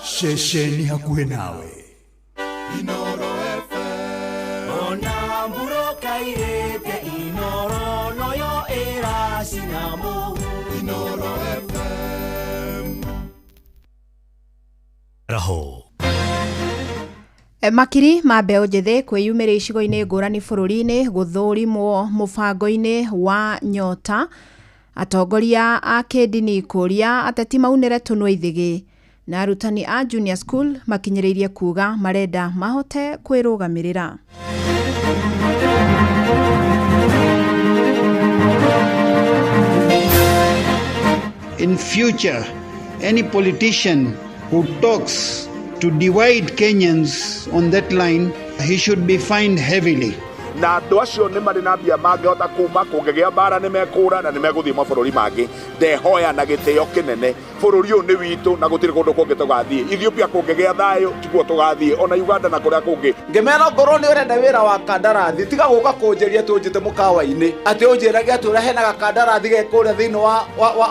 Ceceni hakuhĩ nawe. Inoro FM. Ona mburoka irĩte Inoro noyo ĩracina mũhu. Inoro FM. Raho. Makiri ma mbeũ njĩthĩ kwĩyumĩria icigo-inĩ ngũrani bũrũri-inĩ gũthũrimwo mũbango-inĩ wa Nyota. Atongoria a kĩndini kũria ateti maunĩre tũnua ithĩgĩ na arutani a junior school makinyĩrĩirie kuga marenda mahote kwĩrũgamĩrĩra. In future, any politician who talks to divide Kenyans on that line, he should be fined heavily. Na andå acio nä marä na mbia mangĩhota kuma kũngĩgĩa mbara nĩ mekũra na nĩ megũthiĩ mabũrũri mangĩ. Ndehoya na gĩtĩo kĩnene, bũrũri ũyũ nĩ witũ na gũtirĩ kũndũ kũngĩ tũgathiĩ. Ethiopia kũngĩgĩa thayũ tiguo tũgathiĩ, ona Uganda na kũrĩa kũngĩ. Ngĩmera ngorwo nĩ ũrenda wĩra wa kandarathi, tiga gũka kũnjĩria tũnjĩte mũkawa-inĩ atĩ ũnjĩrage atĩ ũrĩa hena gakandarathi ge kũrĩa thĩinĩ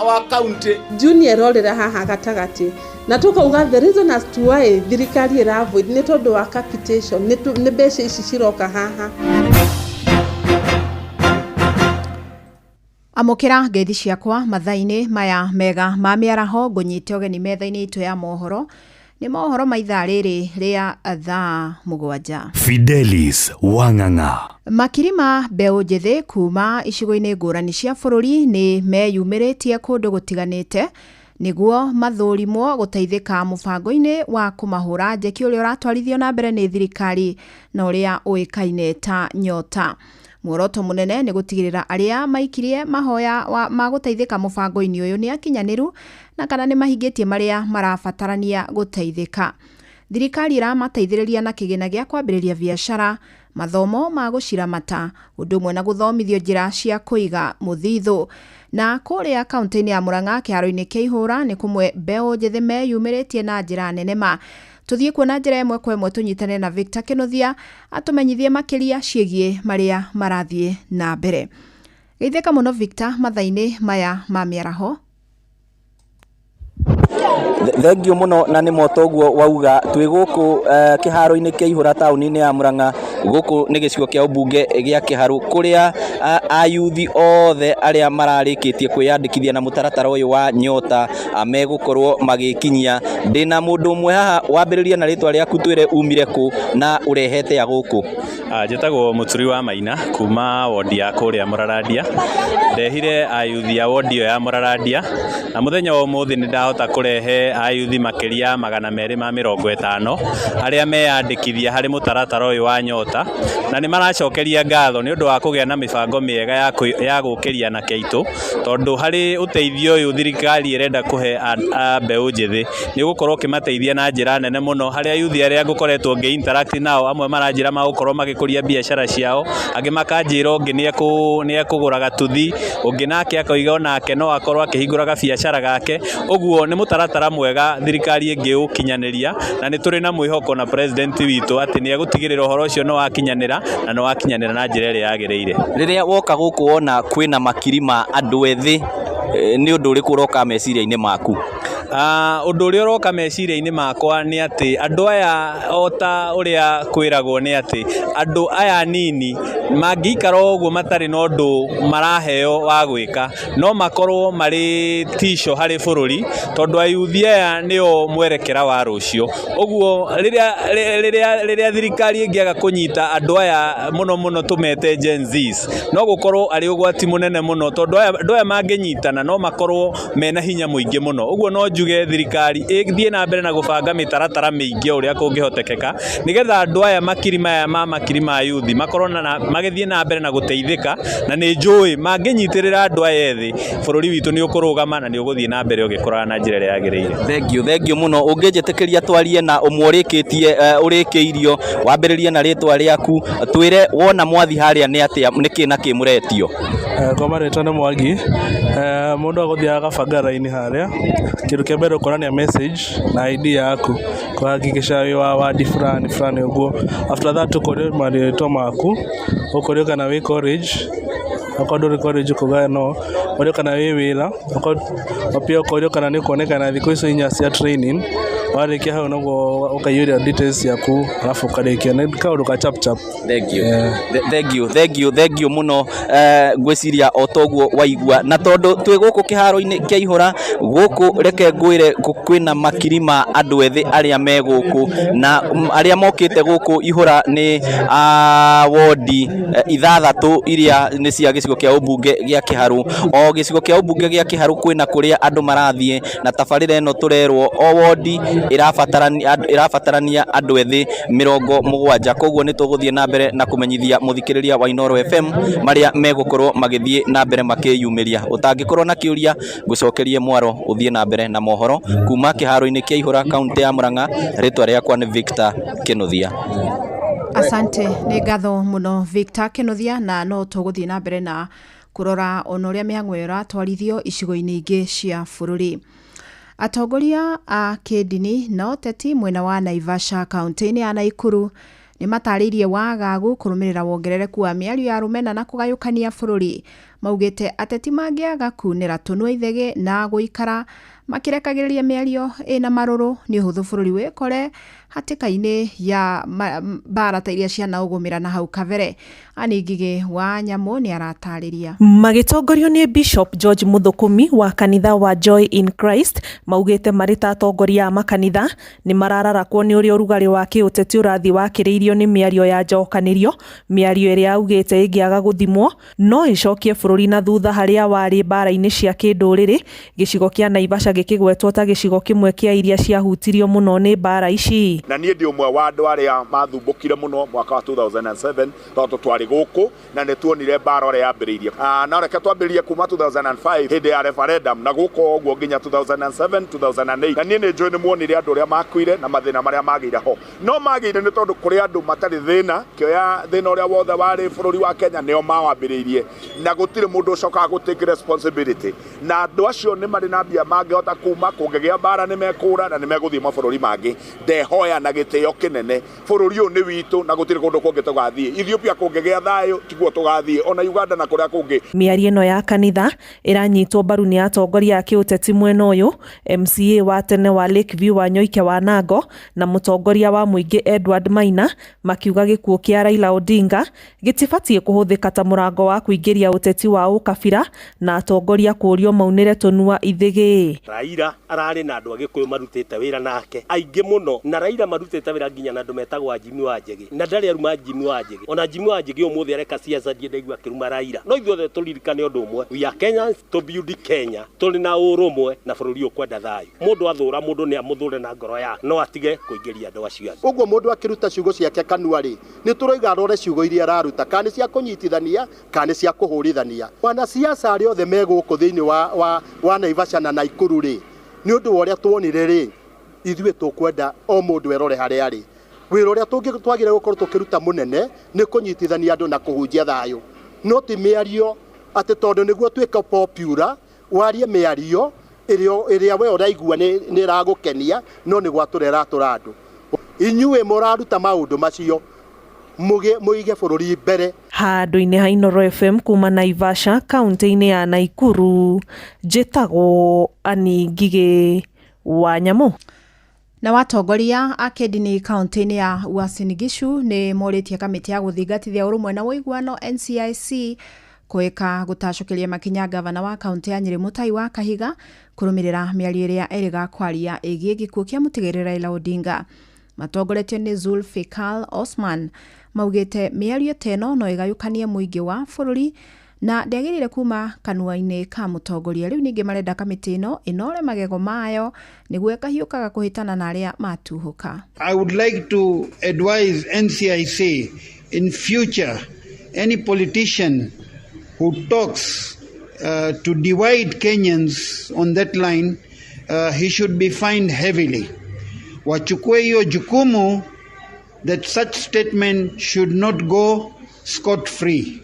wa kaunti. Junior ĩrorĩra haha gatagatĩ na tũkauga the reason as to why thirikari ĩra avoid nĩ tondũ wa capitation, nĩ mbeca ici ciroka haha. Amũkĩra ngeithi ciakwa mathaa-inĩ maya mega ma mĩaraho, ngũnyite ũgeni metha-inĩ itũ ya mohoro. Nĩ mohoro ma ithaa rĩrĩ rĩa thaa 7. Fidelis Wang'ang'a. Makiri ma mbeũ njĩthĩ kuma icigo-inĩ ngũrani cia bũrũri nĩ meyumĩrĩtie kũndũ gũtiganĩte nĩguo mathũrimwo gũteithĩka mũbango-inĩ wa kũmahũra njeki ũrĩa ũratwarithio na mbere nĩ thirikari na ũrĩa ũĩkaine ta Nyota. Muoroto mũnene nĩ gũtigĩrĩra arĩa maikirie mahoya ma gũteithĩka mũbango-inĩ ũyũ nĩ akinyanĩru na kana nĩ mahingĩtie marĩa marabatarania gũteithĩka. Thirikari ĩramateithĩrĩria na kĩgĩna gĩa kwambĩrĩria biacara, mathomo ma gũciramata, ũndũ ũmwe na gũthomithio njĩra cia kũiga mũthithũ. Na kũrĩa kaunti-inĩ ya Murang'a kĩharo-inĩ kĩa Ihũra nĩ kũmwe mbeũ njĩthĩ meyumĩrĩtie na njĩra nene ma. Tũthiĩ kuo na njĩra ĩmwe kwa ĩmwe tũnyitane na Victor Kĩnuthia atũmenyithie makĩria ciĩgiĩ marĩa marathiĩ na mbere. Geithĩka mũno Victor mathaa-inĩ maya ma mĩaraho. Thengio mũno na nĩ moto ũguo wauga. Twĩ gũkũ kĩharo-inĩ kĩa Ihũra taũni-inĩ ya Murang'a. Gũkũ nĩ gĩcigo kĩa ũmbunge gĩa Kĩharũ kũrĩa ayuthi othe arĩa mararĩkĩtie kwĩyandĩkithia na mũtaratara ũyũ wa Nyota megũkorwo magĩkinyia. Ndĩna mũndũ ũmwe haha, wambĩrĩrie na rĩtwa rĩaku, twĩre umire kũ na ũrehete a gũkũ. Njĩtagwo Mũturi wa Maina kuma wondi ya kũrĩa Mũrarandia. Ndehire ayuthi a wondi ĩyo ya Mũrarandia na mũthenya wa ũmũthĩ nĩ ndahota kũrehe ayuthi makĩria 250 arĩa meyandĩkithia harĩ mũtaratara ũyũ wa Nyota, na nĩ maracokeria ngatho nĩ ũndũ wa kũgĩa na mĩbango mĩega ya gũkĩria anake aitũ, tondũ harĩ ũteithio ũyũ thirikari ĩrenda kũhe mbeũ njĩthĩ nĩ ũgũkorwo ũkĩmateithia na njĩra nene mũno. Harĩ ayuthi arĩa ngũkoretwo ngĩ interact nao, amwe maranjĩra magũkorwo magĩkũria biacara ciao, angĩ makanjĩra ũngĩ nĩ ekũgũra gatuthi, ũngĩ nake akoiga onake no akorwo akĩhingũra gabiacara gake. Ũguo nĩ mũtaratara mwega thirikari ĩngĩũkinyanĩria, na nĩ tũrĩ na mwĩhoko na president witũ atĩ nĩ egũtigĩrĩra ũhoro ũcio nĩ wakinyanĩra na nĩ wakinyanĩra na njĩra ĩrĩa yagĩrĩire. Rĩrĩa woka gũkũ wona kwĩna makiri ma andũ ethĩ, nĩ ũndũ ũrĩkũ ũroka meciria-inĩ maku? Ũndũ ũrĩa ũroka meciria-inĩ makwa nĩ atĩ andũ aya, o ta ũrĩa kwĩragwo, nĩ atĩ andũ aya anini mangĩikara ũguo matarĩ na ũndũ maraheo wa gwĩka, no makorwo marĩ tisho harĩ bũrũri, tondũ ayuthi aya nĩo mwerekera wa rũciũ. Ũguo rĩrĩa thirikari ĩngĩaga kũnyita andũ aya mũno mũno tũmete Gen Zs, no gũkorwo arĩ ũgwati mũnene mũno, tondũ andũ aya mangĩnyitana no makorwo mena hinya mũingĩ mũno. Ũguo no njuge thirikari ĩthiĩ na mbere na gũbanga mĩtaratara mĩingĩ o ũrĩa kũngĩhotekeka, nĩgetha andũ aya makiri maya ma makiri ma yuthi makorwo na magĩthiĩ na mbere na gũteithĩka, na nĩ njũĩ mangĩnyitĩrĩra andũ aya ethĩ, bũrũri witũ nĩ ũkũrũgama na nĩ ũgũthiĩ na mbere ũgĩkũraga na njĩra ĩrĩa yagĩrĩire. Thengio, thengio mũno. Ũngĩnjĩtĩkĩria twarie na ũmwe ũrĩkĩtie ũrĩkĩirio, wambĩrĩrie na rĩtwa rĩaku, twĩre wona mwathi harĩa nĩ atĩa, nĩkĩ na kĩ mũretio. Kwa marĩtwa nĩ Mwangi. Mũndũ agũthiaga agabanga raini harĩa. Kĩndũ kĩa mbere ũkonania message na ID yaku kũhakikisha wĩ wa wadi fulani fulani ũguo. After that ũkorio marĩtwa maku, ũkorio kana wĩ college, okorwo ndũrĩ college ũkauga no, ũkorio kana wĩ wĩra, pia ũkorio kana nĩ ũkuonekana thikũ icio inya cia training. Warĩkia hau naguo ũkaiyũria details ciaku alafu ũkarĩkia. Nĩ kaũndũ ka chap chap. Thank you. Thank you, thank you, thank you muno. Ngwĩciria o toguo waigua, na tondũ twĩ gũkũ kĩharo-inĩ kĩa Ihũra gũkũ, reke ngwĩre kwĩna makiri ma andũ ethĩ arĩa me gũkũ, na arĩa mokĩte gũkũ Ihũra nĩ a wondi 6 iria nĩ cia gĩcigo kĩa ũmbunge gĩa Kĩharũ. O gĩcigo kĩa ũmbunge gĩa Kĩharũ kwĩna kũrĩa andũ marathiĩ na tabarĩra ĩno tũrerwo o wondi ĩrabatarania andũ ethĩ 70. Koguo nĩ tũgũthiĩ na mbere na kũmenyithia mũthikĩrĩria wa Inooro FM marĩa megũkorwo magĩthiĩ na mbere makĩyumĩria. Ũtangĩkorwo na kĩũria, ngũcokerie mwaro ũthiĩ na mbere na mohoro kuma kĩharo-inĩ kĩa Ihũra, kaũntĩ ya Murang'a. Rĩtwa rĩakwa nĩ Victor Kĩnuthia. Asante, nĩ ngatho mũno Victor Kĩnuthia, na no tũgũthiĩ na mbere na kũrora ona ũrĩa mĩhang'o ĩyo ĩratwarithio icigo-inĩ ingĩ cia bũrũri. Atongoria a kĩndini na ũteti mwena wa Naivasha kaunti-inĩ ya Naikuru nĩ matarĩirie wagagu kũrũmĩrĩra wongerereku wa mĩario ya rũmena na kũgayũkania bũrũri. Maugĩte ateti mangĩaga kunĩra tũnua ithegĩ na gũikara makĩrekagĩrĩria mĩario ĩna marũrũ, nĩ ũhũthũ bũrũri wĩkore hatĩka-inĩ ya mbara ta iria cianaũgũmĩra na hau kabere. Anne Ngigĩ wa Nyamũ nĩ aratarĩria. Magĩtongorio nĩ Bishop George Mũthũkũmi wa kanitha wa Joy in Christ, maugĩte marĩ ta atongoria a makanitha nĩ marararakwo nĩ ũrĩa ũrugarĩ wa kĩũteti ũrathiĩ wakĩrĩirio nĩ mĩario ya njokanĩrio, mĩario ĩrĩa augĩte ĩngĩaga gũthimwo no ĩcokie bũrũri na thutha harĩa warĩ mbara-inĩ cia kĩndũrĩrĩ. Gĩcigo kĩa Naivasha gĩkĩgwetwo ta gĩcigo kĩmwe kĩa iria ciahutirio mũno nĩ mbara ici. Na niĩ ndĩ ũmwe wa andũ arĩa mathumbũkire mũno mwaka wa 2007, tondũ twarĩ gũkũ na nĩ tuonire mbara ũrĩa yambĩrĩirie. No reke twambĩrĩrie kuma 2005 hĩndĩ ya referendum na gũkũ ũguo nginya 2007, 2008, na niĩ nĩ njũĩ nĩ muonire andũ arĩa makuire na mathĩna marĩa magĩire ho. No magĩire nĩ tondũ kũrĩ andũ matarĩ thĩna kĩoya thĩna ũrĩa wothe warĩ bũrũri wa Kenya nĩo mawambĩrĩirie, na gũtirĩ mũndũ ũcokaga gũ take responsibility, na andũ acio nĩ marĩ na mbia mangĩhota kuma kũngĩgĩa mbara nĩ mekũra na nĩ megũthiĩ mabũrũri mangĩ. Ndehoya na gĩtĩo kĩnene, bũrũri ũyũ nĩ witũ na gũtirĩ kũndũ kũngĩ tũgathiĩ. Ethiopia kũngĩgĩa thayũ tiguo tũgathiĩ, ona Uganda na kũrĩa kũngĩ. Mĩario ĩno ya kanitha ĩranyitwo mbaru nĩ atongoria a kĩũteti mwena ũyũ, MCA wa tene wa Lakeview Wanyoike wa Nango na mũtongoria wa mũingĩ Edward Maina, makiuga gĩkuũ kĩa Raila Odinga gĩtibatiĩ kũhũthĩka ta mũrango wa kũingĩria ũteti wa ũkabira, na atongoria kũũrio maunĩre tũnua ithĩgĩ. Raila ararĩ na andũ a Gĩkũyũ marutĩte wĩra nake aingĩ mũno, na Raila marutĩte wĩra nginya na andũ metagwo a Jimmy wa Njĩgĩ, na ndarĩ aruma Jimmy wa Njĩgĩ. Ona Jimmy wa Njĩgĩ ũmũthĩ areka siasa, ndiĩ ndaigua akĩruma Raila. No ithuothe tũririkane ũndũ ũmwe, we are Kenyans to build Kenya, tũrĩ na ũrũmwe na bũrũri ũkwenda thayũ. Mũndũ athũra mũndũ nĩ amũthũre na ngoro yake, no atige kũingĩria andũ acio angĩ. Ũguo mũndũ akĩruta ciugo ciake kanua rĩ, nĩ tũroiga arore ciugo iria araruta, kana nĩ cia kũnyitithania kana nĩ cia kũhũrithania. Wanasiasa arĩa othe me gũkũ thĩinĩ wa Naivasha na Naikuru rĩ, nĩ ũndũ wa ũrĩa tuonire rĩ, ithuĩ tũkwenda o mũndũ erore harĩa arĩ. Wĩra ũrĩa twagĩrĩire gũkorwo tũkĩruta mũnene nĩ kũnyitithania andũ na kũhunjia thayũ, no ti mĩario atĩ tondũ nĩguo tuĩke popular warie mĩario ĩrĩa we ũraigua nĩ ĩragũkenia, no nĩ gwatũra ĩratũra andũ. Inyuĩ mũraruta maũndũ macio mũige bũrũri mbere. Handũ-inĩ ha Inooro FM kuma Naivasha kaunti-inĩ ya Naikuru, njĩtagwo Annie Ngigĩ wa Nyamũ. Na watongoria a kĩndini kaunti-inĩ ya Uasin Gishu nĩ morĩtie kamĩtĩ ya gũthingatithia ũrũmwe na ũiguano NCIC kwĩka gũtacũkĩria makinya gavana wa kaunti ya Nyĩrĩ Mũtai wa Kahiga kũrũmĩrĩra mĩario ĩrĩa erĩga kwaria ĩgiĩ gĩkuũ kĩa mũtigĩrĩ Raila Odinga. Matongoretio nĩ Zulfikar Osman maugĩte mĩario ta ĩno no ĩgayũkanie mũingĩ wa bũrũri na ndĩagĩrĩire kuma kanua-inĩ ka mũtongoria. Rĩu ningĩ marenda kamĩtĩ ĩno ĩnore magego mayo nĩguo ĩkahiũkaga kũhĩtana na arĩa matuhũka. I would like to advise NCIC in future, any politician who talks to divide Kenyans on that line, he should be fined heavily. Wachukue hiyo jukumu that such statement should not go scot-free.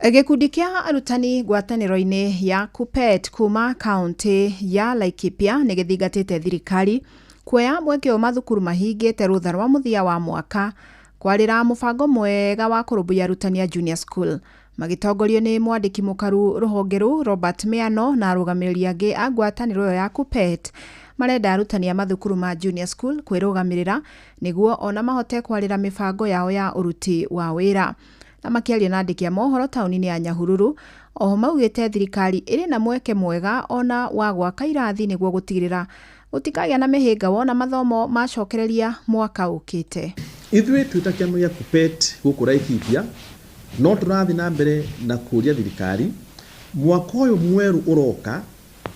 Gĩkundi kĩa arutani ngwatanĩro-inĩ ya KUPPET kuma kaunti ya Laikipia nĩ gĩthingatĩte thirikari kuoya mweke ũyũ mathukuru mahingĩte rũtha rwa mũthia wa mwaka kwarĩra mũbango mwega wa kũrũmbũiya arutani a junior school. Magĩtongorio nĩ mwandĩki mũkaru rũhonge rũu Robert Miano na arũgamĩrĩri angĩ a ngwatanĩro ĩyo ya KUPPET, Marenda arutani a mathukuru ma junior school kwĩrũgamĩrĩra nĩguo ona mahote kwarĩra mĩbango yao ya ũruti wa wĩra. Na makĩaria na andĩki a mohoro taũni-inĩ ya Nyahururu, oho maugĩte thirikari ĩrĩ na mweke mwega ona wa gwaka irathi nĩguo gũtigĩrĩra gũtikagĩa na mĩhĩnga wona mathomo macokereria mwaka ũkĩte. Ithuĩ twĩ ta kĩama gĩa KUPPET gũkũ Laikipia no tũrathiĩ na mbere na kũria thirikari mwaka ũyũ mwerũ ũroka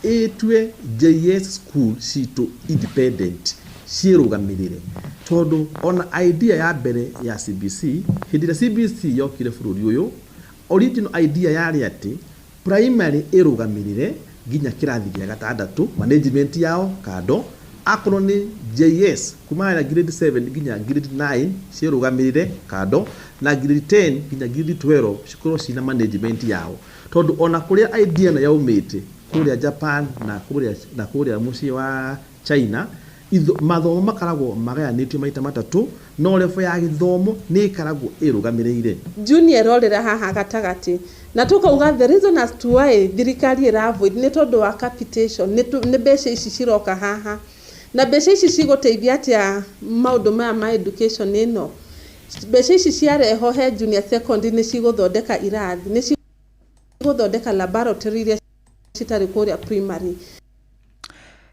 ĩtue JS school citũ independent ciĩrũgamĩrĩre, tondũ ona idea ya mbere ya CBC hĩndĩ ĩrĩa CBC yokire bũrũri ũyũ, original idea yarĩ atĩ primary ĩrũgamĩrĩre nginya kĩrathi gĩa gatandatũ, management yao kando, akorwo nĩ JS kuma ya grade 7 nginya grade 9 ciĩrũgamĩrĩre kando, na grade 10 nginya grade 12 cikorwo cina management yao, tondũ ona kũrĩa idea ĩno yaumĩte kũrĩa Japan na kũrĩa mũciĩ wa China, mathomo makaragwo magayanĩtio maita matatũ, no level ya gĩthomo nĩ ĩkaragwo ĩrũgamĩrĩire. Junior ĩrorĩra haha gatagatĩ na tũkauga the reason as to why thirikari ĩra avoid nĩ tondũ wa capitation, nĩ mbeca ici ciroka haha na mbeca ici cigũteithia atĩa maũndũ maya ma education ĩno. Mbeca ici ciarehwo he junior secondary nĩ cigũthondeka irathi, nĩ cigũthondeka laboratory iria citarĩ kũrĩa primary.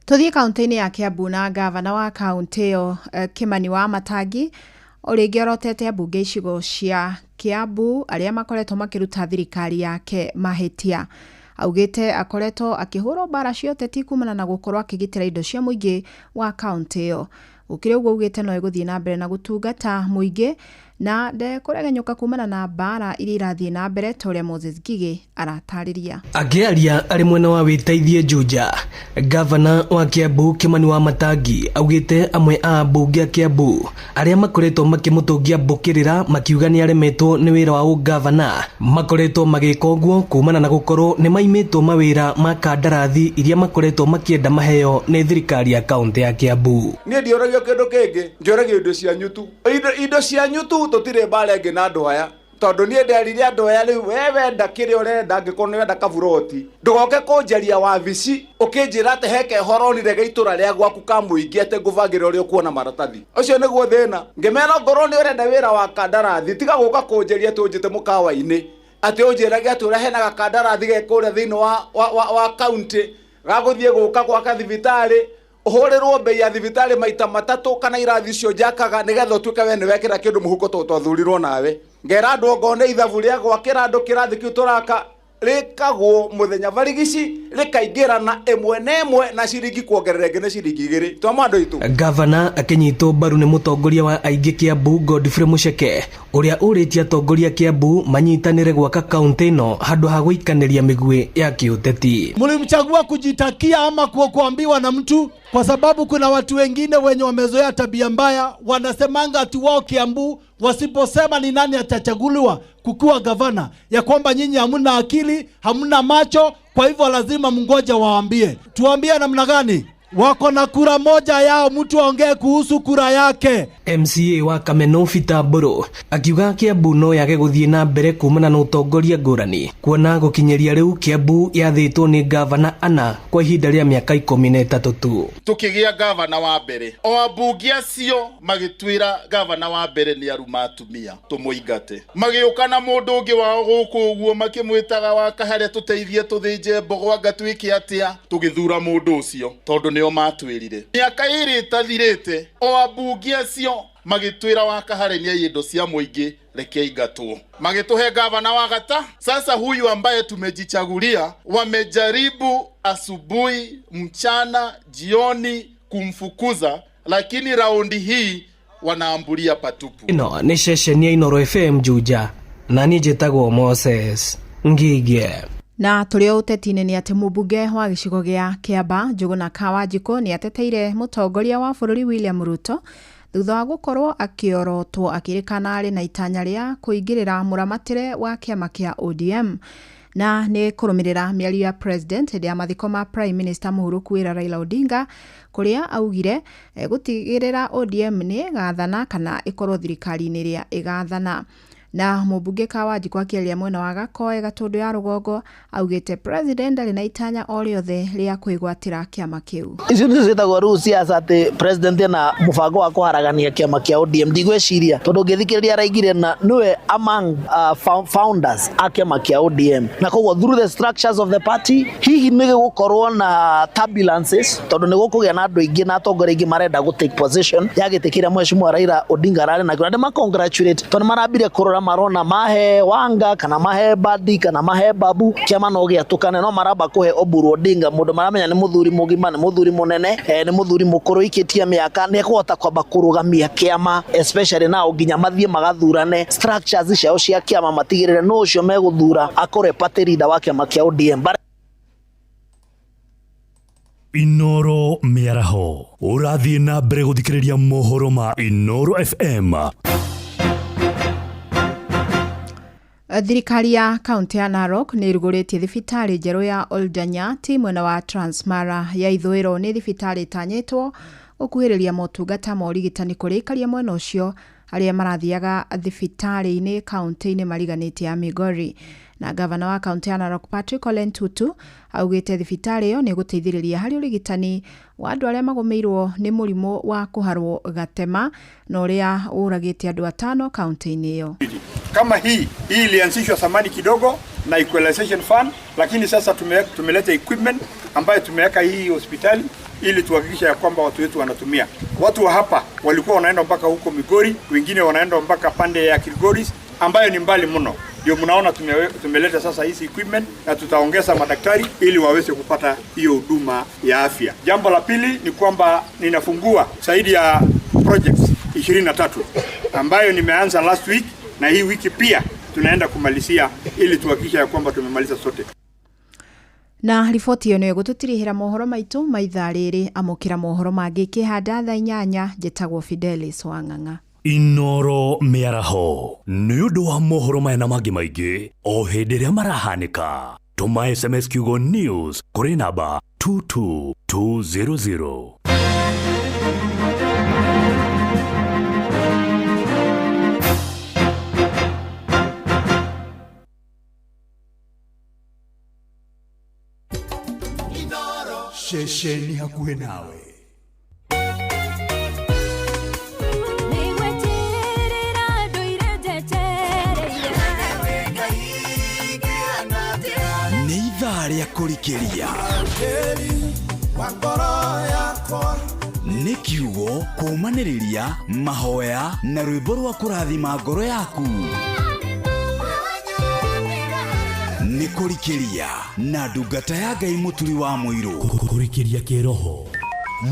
Tũthiĩ kaunti-inĩ ya Kiambu na gavana wa kaunti ĩyo Kimani wa Matangi o rĩngĩ orotete ambunge icigo cia Kiambu arĩa makoretwo makĩruta thirikari yake mahĩtia. Augĩte akoretwo akĩhũrwo mbara cia ũteti kumana na gũkorwo akĩgitĩra indo cia mũingĩ wa kaunti ĩyo. Gũkĩrĩ ũguo augĩte no ĩgũthiĩ na mbere na gũtungata mũingĩ na ndekũregenyũka kumana na mbara iria irathiĩ na mbere ta ũrĩa Moses Ngigĩ aratarĩria. Akĩaria arĩ mwena wa wĩteithie Juja, gavana wa Kiambu Kimani wa Matangi augĩte amwe a ambunge a Kiambu arĩa makoretwo makĩmũtũngia mbũkĩrĩra makiuga nĩ aremetwo nĩ wĩra wa ũgavana makoretwo magĩka ũguo kumana na gũkorwo nĩ maimĩtwo mawĩra ma kandarathi iria makoretwo makĩenda maheo nĩ thirikari ya kaunti ya Kiambu. Niĩ ndiũragio kĩndũ kĩngĩ, njũragio indo cianyu tu, indo cianyu tu, tũtirĩ mbara ĩngĩ na andũ aya, tondũ niĩ nderire andũ aya rĩu we wenda kĩrĩa ũrenda, angĩkorwo nĩ wenda kaburoti ndũgoke kũnjaria wabici ũkĩnjĩra atĩ he kehoro onire ga itũra rĩa gwaku ka mũingĩ atĩ ngũbangĩra ũrĩa ũkuona maratathi. Ũcio nĩguo thĩna. Ngĩmera ngorwo nĩ ũrenda wĩra wa kandarathi tiga gũka kũnjaria atĩ ũnjĩte mũkawa-inĩ atĩ ũnjĩrage atĩ ũrĩa hena gakandarathi ge kũrĩa thĩinĩ wa kaunti gagũthiĩ gũka gwaka thibitarĩ, ũhũrĩrwo bei ya thibitarĩ maita matatũ kana irathi icio njakaga nĩgetha ũtuĩke we nĩwekĩra kĩndũ mũhuko tondũ twathurirwo nawe. Ngera andũ ongorwo nĩ ithabu rĩa gwakĩra andũ kĩrathi kĩu tũraka rĩkagwo mũthenya barigici rĩkaingĩrana ĩmwe na ĩmwe na ciringi kuongerera ĩngĩ nĩ ciringi igĩrĩ twama andũ aitũ. Gavana akĩnyitwo mbaru nĩ mũtongoria wa aingĩ Kiambu Godfrey Mucheke ũrĩa ũrĩtie atongoria Kiambu manyitanĩre gwaka kaunti ĩno handũ ha gũikanĩria mĩguĩ ya kĩũteti. Mlimchagua kujitakia ama kuambiwa na mtu? Kwa sababu kuna watu wengine wenye wamezoea tabia mbaya, wanasemanga ati wao Kiambu wasiposema ni nani atachaguliwa kukuwa gavana, ya kwamba nyinyi hamna akili, hamna macho, kwa hivyo lazima mngoje waambie. Tuambie namna gani? Wako na kura moja yao, mtu aongee kuhusu kura yake. MCA wa Kameno Peter Mburu akiuga Kiambu no yage gũthiĩ na mbere kumana na ũtongoria ngũrani, kuona gũkinyĩria rĩu Kiambu yathĩtwo nĩ gavana ana kwa ihinda rĩa mĩaka 13 tu. Tukĩgĩa gavana wa mbere, o ambunge acio magĩtwĩra gavana wa mbere nĩ aruma atumia tũmũingate, magĩũka na mũndũ ũngĩ wao gũkũ ũguo makĩmwĩtaga wa Kaharĩa tũteithie tũthĩnje mbogo anga twĩke atĩa, tũgĩthura mũndũ ũcio tondũ nĩo matwĩrire. Mĩaka ĩrĩ ĩtathirĩte o ambunge acio magĩtwĩra wa Kaharĩa nĩ indo cia mũingĩ reke ingatwo, magĩtũhe gavana wa gata. Sasa huyu ambaye tumejichagulia wamejaribu asubuhi, mchana, jioni kumfukuza, lakini raundi hii wanaambulia patupu. Ĩno nĩ ceceni ya Inooro FM Juja na niĩ njĩtagwo Moses Ngige. Na tũrĩ o ũteti-inĩ nĩ atĩ mũmbunge wa gĩcigo gĩa Kĩamba Njũgũna Kawanjikũ nĩ ateteire mũtongoria wa bũrũri William Ruto thutha wa gũkorwo akĩorotwo akĩrĩkana arĩ na itanya rĩa kũingĩrĩra mũramatĩre wa kĩama kĩa ODM. Na nĩ kũrũmĩrĩra mĩario ya president hĩndĩ ya mathiko ma prime minister mũhurũku wĩra Raila Odinga, kũrĩa augire gũtigĩrĩra ODM nĩ ĩgathana kana ĩkorwo thirikari-inĩ ĩrĩa ĩgathana. Na mũmbunge Kawanjikũ akĩaria mwena wa Gakoe Gatũndũ ya rũgongo augĩte president ndarĩ na itanya o rĩothe rĩa kwĩgwatĩra kĩama kĩu. Icio nĩcio ciĩtagwo rĩu siasa atĩ president ena mũbango wa kũharagania kĩama kĩa ODM. Ndigwĩciria tondũ ũngĩthikĩrĩria araigire na nĩwe among founders a kĩama kĩa ODM, na koguo through the structures of the party hihi nĩ gũgũkorwo na turbulences, tondũ nĩ gũkũgĩa na andũ aingĩ na atongoria aingĩ marenda gũ take position ya gĩtĩ kĩrĩa mheshimiwa Raila Odinga ararĩ nakĩo. Na ndĩma congratulate tondũ marambire kũrora marona mahe Wanga kana mahe Badi kana mahe Babu kĩama no gĩatũkane, no maramba kũhe Oburu Odinga, mũndũ maramenya nĩ mũthuri mũgima, nĩ mũthuri mũnene, nĩ mũthuri mũkũrũ ikĩtie mĩaka, nĩ ekũhota kwamba kũrũgamia kĩama, especially nao nginya mathiĩ magathurane structures ciao cia kĩama, matigĩrĩre nũ ũcio megũthura akorwe party leader wa kĩama kĩa ODM. But Inoro mĩaraho ũrathiĩ na mbere gũthikĩrĩria mohoro ma Inoro FM. Thirikari ya kaunti ya Narok nĩ ĩrugũrĩtie thibitarĩ njerũ ya Oldanyati mwena wa Transmara ya ithũĩro. Nĩ thibitarĩ ĩtanyĩtwo gũkuhĩrĩria motungata ma ũrigitani kũrĩ aikaria mwena ũcio arĩa marathiaga thibitarĩ-inĩ kaunti-inĩ mariganĩtie ya Migori. Na gavana wa kaunti ya Narok Patrick Ole Ntutu augĩte thibitarĩ ĩyo nĩ ĩgũteithĩrĩria harĩ ũrigitani wa andũ arĩa magũmĩirwo nĩ mũrimũ wa kũharwo gatema na ũrĩa ũragĩte andũ 5 kaunti-inĩ ĩyo. Kama hii ilianzishwa zamani kidogo na equalization fund, lakini sasa tumeleta equipment ambayo tumeweka hii hospitali ili tuhakikishe ya kwamba watu wetu wanatumia. Watu wa hapa walikuwa wanaenda mpaka huko Migori, wengine wanaenda mpaka pande ya Kilgoris ambayo ni mbali mno. Ndio mnaona tumeleta sasa hizi equipment na tutaongeza madaktari ili waweze kupata hiyo huduma ya afya. Jambo la pili ni kwamba ninafungua zaidi ya projects 23 ambayo nimeanza last week, na hii wiki pia tunaenda kumalizia ili tuhakikishe ya kwamba tumemaliza sote. Na riboti ĩyo nĩyo ĩgũtũtirihĩra mohoro maitũ ma ithaa rĩrĩ. Amũkĩra mohoro mangĩ kĩhanda thaa 8. Njĩtagwo Fidelis Wang'ang'a. Inoro mĩaraho nĩ ũndũ wa mohoro maya na mangĩ maingĩ o hĩndĩ ĩrĩa marahanĩka. Tũma SMS kiugo news kũrĩ namba 22200. Ceceni hakuhĩ nawe. Nĩ ithaa rĩa kũrikĩria, nĩ kiugo kũũmanĩrĩria, mahoya na rwĩmbo rwa kũrathima ngoro yaku. Nĩ kũrikĩria na ndungata ya Ngai Mũturi wa Mũirũ. Kũrikĩria kĩroho.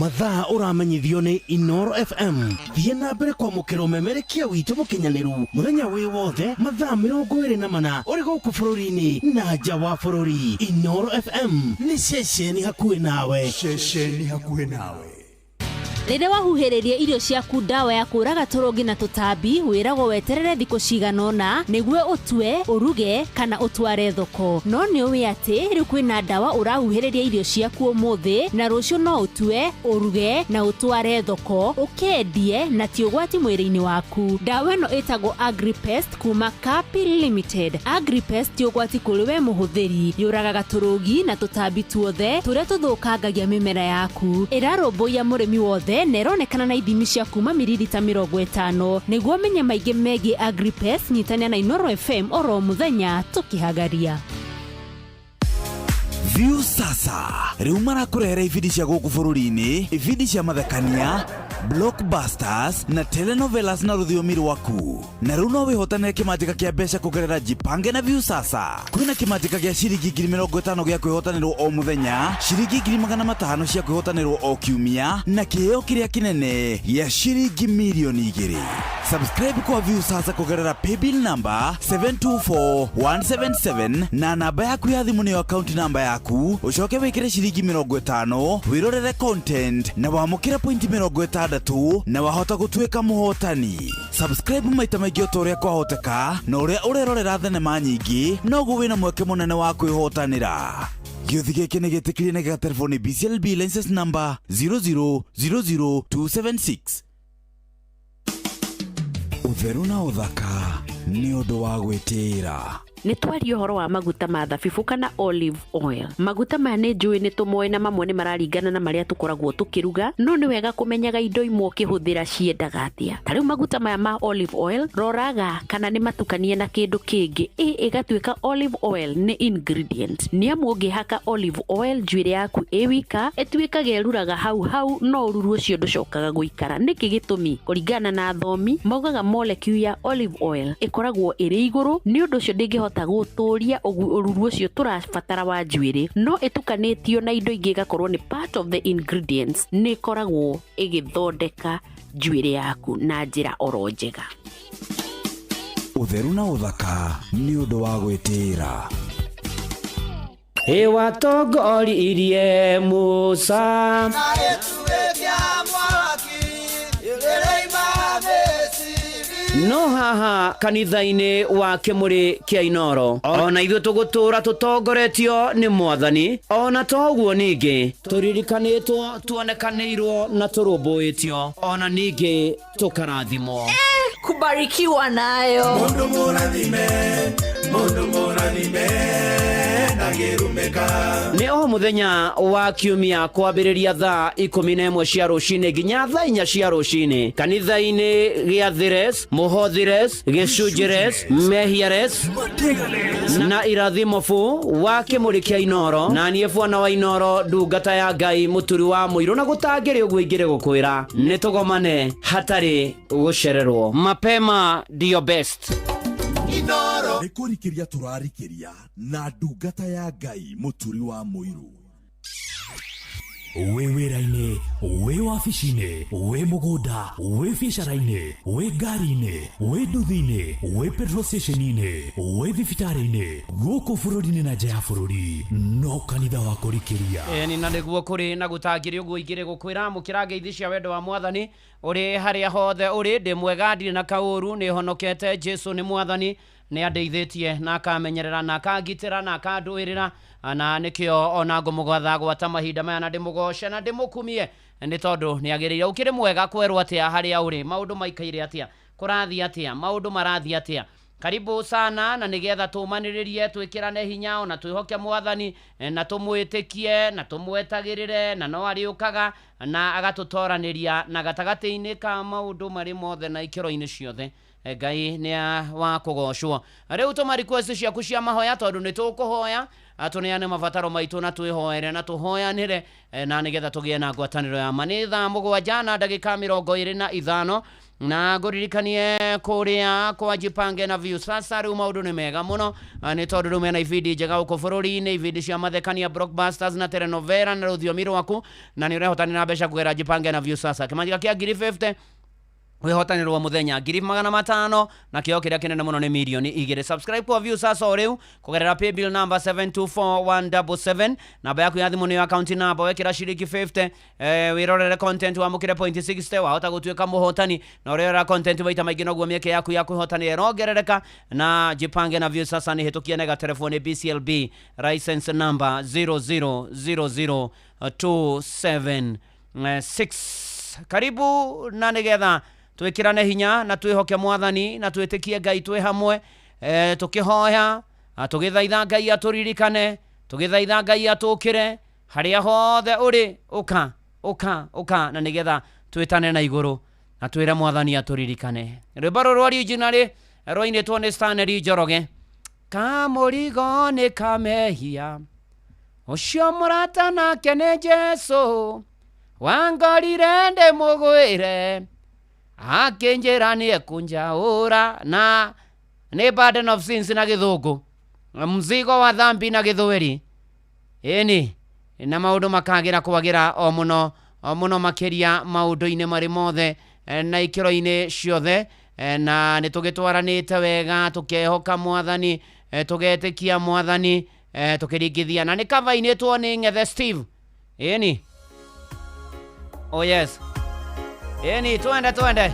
Mathaa ũramenyithio nĩ Inoro FM. Thiĩ na mbere kwamũkĩra ũmemerekia witũ mũkinyanĩru mũthenya wĩ wothe mathaa 24 ũrĩ gũkũ bũrũri-inĩ na nja wa bũrũri. Inoro FM nĩ ceceni hakuhĩ nawe. Ceceni hakuhĩ nawe. Rĩrĩa wahuhĩrĩria irio ciaku ndawa ya kũraga tũrũgi na tũtambi, wĩragwo weterere thikũ cigana ũna nĩguo ũtue, ũruge kana ũtware thoko. No nĩ ũĩ atĩ rĩu kwĩna ndawa ũrahuhĩrĩria irio ciaku ũmũthĩ na rũciũ no ũtue, ũruge na ũtware thoko, ũkendie na ti ũgwati mwĩrĩ-inĩ waku. Ndawa ĩno ĩtagwo Agripest kuma Kapi Limited. Agripest ti ũgwati kũrĩ we mũhũthĩri, yũragaga tũrũgi na tũtambi tuothe tũrĩa tũthũkangagia mĩmera yaku. Ĩrarũmbũiya mũrĩmi wothe na ĩronekana na ithimi cia kuma miririta 50. Nĩguo ũmenye maingĩ megiĩ Agripest, nyitania na Inoro FM oro mũthenya tũkĩhagaria. View sasa rĩu marakũrehera ibindi cia gũkũ bũrũri-inĩ, ibindi cia mathekania, blockbusters na telenovelas na rũthiomi rwaku. Na rĩu no wĩhotanĩre kĩmanjĩka kĩa mbeca kũgerera Jipange na View sasa. Kwĩna kĩmanjĩka gĩa ciringi 50,000 gĩa kwĩhotanĩrwo o mũthenya, ciringi 500,000 cia kwĩhotanĩrwo o kiumia, na kĩheo kĩrĩa kĩnene gĩa ciringi 2,000,000. Subscribe kwa View sasa kũgerera paybill number 724177 na namba yaku ya thimũ nĩyo account number yaku, ũcoke wĩkĩre ciringi 50, wĩrorere content na wamũkĩre pointi 60 na wahota gũtuĩka mũhotani. Subscribe maita maingĩ o ta ũrĩa kwahoteka, na ũrĩa ũrerorera thenema nyingĩ noguo wĩna mweke mũnene wa kwĩhotanĩra. Gĩũthi gĩkĩ nĩ gĩtĩkĩrie na gĩgaterefo nĩ BCLB license number 0000276. Ũtheru na ũthaka nĩ ũndũ wa gwĩtĩĩra. Nĩ twaria ũhoro wa maguta ma thabibũ kana olive oil. Maguta maya nĩ njũĩ nĩ tũmoĩ na mamwe nĩ mararingana na marĩa tũkoragwo tũkĩruga, no nĩ wega kũmenyaga indo imwe ũkĩhũthĩra ciendaga atĩa. Ta rĩu maguta maya ma olive oil, roraga kana nĩ matukanie na kĩndũ kĩngĩ, ĩ ĩgatuĩka olive oil nĩ ingredient. Nĩ amu ũngĩhaka olive oil njuĩrĩ yaku ĩ wika, ĩtuĩkaga ĩruraga hau hau no ũruru ũcio ndũcokaga gũikara. Nĩkĩ gĩtũmi? Kũringana na athomi, maugaga molecule ya olive oil ĩkoragwo ĩrĩ igũrũ, nĩ ũndũ ũcio ndĩngĩhota gũtũria ũruru ũcio tũrabatara wa njuĩrĩ, no ĩtukanĩtio na indo ingĩ ĩgakorwo nĩ part of the ingredients, nĩ ĩkoragwo ĩgĩthondeka njuĩrĩ yaku na njĩra oro njega. Ũtheru na ũthaka nĩ ũndũ wa gwĩtĩĩra. Ĩwatongoririe Musa no haha kanitha-inĩ wa Kĩmũrĩ kĩa Inoro ona ithuĩ tũgũtũra tũtongoretio nĩ Mwathani, ona to ũguo ningĩ tũririkanĩtwo, tuonekanĩirwo na tũrũmbũĩtio, ona ningĩ tũkarathimwo. Kubarikiwa nayo. Mundu mũrathime, mundu mũrathime ndangĩrumĩka. Nĩ o mũthenya wa kiumia kwambĩrĩria thaa 11 cia rũcinĩ nginya thaa 4 cia rũcinĩ kanitha-inĩ gĩa Thires, Mũhothires, Gĩcunjĩres, Mehiares na Irathimo fu wa Kĩmũrĩ kĩa Inoro, na niĩ bwana wa Inoro, ndungata ya Ngai, mũturi wa mũirũ, na gũtangĩrĩ ũguo ingĩrĩ gũkwĩra nĩ tũgomane hatarĩ gũcererwo. Mapema ndio best. Nĩ kũrikĩria tũrarikĩria na ndungata ya Ngai mũturi wa mũirũ. Wĩ wĩra-inĩ, wĩ wabici-inĩ, wĩ mũgũnda, wĩ biacara-inĩ, wĩ ngari-inĩ, wĩ nduthi-inĩ, wĩ petrol station-inĩ, wĩ thibitarĩ-inĩ, gũkũ bũrũri-inĩ na nja ya bũrũri, no kanitha wa kũrikĩria. Ĩni na nĩguo kũrĩ na gũtangĩrĩ ũguo ingĩrĩ gũkwĩra mũkĩra ngeithi cia wendo wa Mwathani ũrĩ harĩa hothe ũrĩ. Ndĩ mwega, ndirĩ na kaũru, nĩ honokete. Jesu nĩ Mwathani, nĩ andeithĩtie na akamenyerera na akangitĩra na akandũĩrĩra, na nĩkĩo ona ngũmũgatha gwata mahinda maya na ndĩmũgoce na ndĩmũkumie nĩ tondũ nĩ agĩrĩire. Ũkĩrĩ mwega kwerwo atĩa harĩa ũrĩ, maũndũ maikaire atĩa, kũrathiĩ atĩa, maũndũ marathiĩ atĩa. Karibu sana, na nĩgetha tũmanĩrĩrie, twĩkĩrane hinya ona twĩhoke Mwathani na tũmwĩtĩkie na tũmwetagĩrĩre, na no arĩũkaga na agatũtoranĩria na gatagatĩ-inĩ ka maũndũ marĩ mothe na ikĩro-inĩ ciothe. Ngai nĩ wa kũgocwo. Rĩu tũma request ciaku cia mahoya tondũ nĩ tũkũhoya, tũneane mabataro maitũ na twĩhoere na tũhoyanĩre, na nĩgetha tũgĩe na ngwatanĩro ya ma. Nĩ thaa 7 na ndagĩka 25, na ngũririkanie kũrĩa kwa Jipange na Viusasa rĩu maũndũ nĩ mega mũno, nĩ tondũ rĩu mena ibindi njega gũkũ bũrũri-inĩ, ibindi cia mathekania, blockbusters na telenovela na rũthiomi rwaku, na nĩ ũrehotanĩra mbeca kũgerera Jipange na Viusasa. Kĩmanjĩka kĩa 50,000 wĩhotanĩrwo mũthenya 500,000, na kĩo kĩrĩa kĩnene mũno nĩ 2 million. Subscribe kwa Viusasa o rĩu kũgerera paybill number 724177. Namba yaku ya thimũ nĩyo account number, wekĩra ciringi 50 wĩrorere content wamũkĩre point 60, wahota gũtuĩka mũhotani, na ũrĩrora content maita maingĩ noguo mĩeke yaku ya kwĩhotanĩra ĩrongerereka. Na Jipange na Viusasa nĩ hĩtũkie nega telefoni BCLB license number 0000276. Karibu na nĩgetha twĩkĩrane hinya na twĩhoke Mwathani na twĩtĩkie Ngai twĩ hamwe, tũkĩhoya, tũgĩthaitha Ngai atũririkane, tũgĩthaitha Ngai atũkĩre harĩa hothe ũrĩ. Ũka ũka ũka, na nĩgetha twĩtane na igũrũ na twĩre Mwathani atũririkane. Rwĩmbo rũrũ originally rwainĩtwo nĩ Stanley Njoroge, kamũrigo nĩ kamehia ũcio mũrata nake nĩ Jesu wangorire ndĩmũgwĩre akĩnjĩra nĩ ekũnjaũra, na nĩ burden of sins na gĩthũngũ, mzigo wa dhambi na gĩthweri. Ĩni na maũndũ makagĩra kwagĩra o mũno o mũno makĩria maũndũ-inĩ marĩ mothe na ikĩro-inĩ ciothe, na nĩ tũgĩtwaranĩte wega tũkehoka Mwathani, tũgetĩkia Mwathani, tũkĩringithia, na nĩ kavainĩtwo nĩ Ng'ethe Steve. Ĩni, oh yes, ĩni twende twende.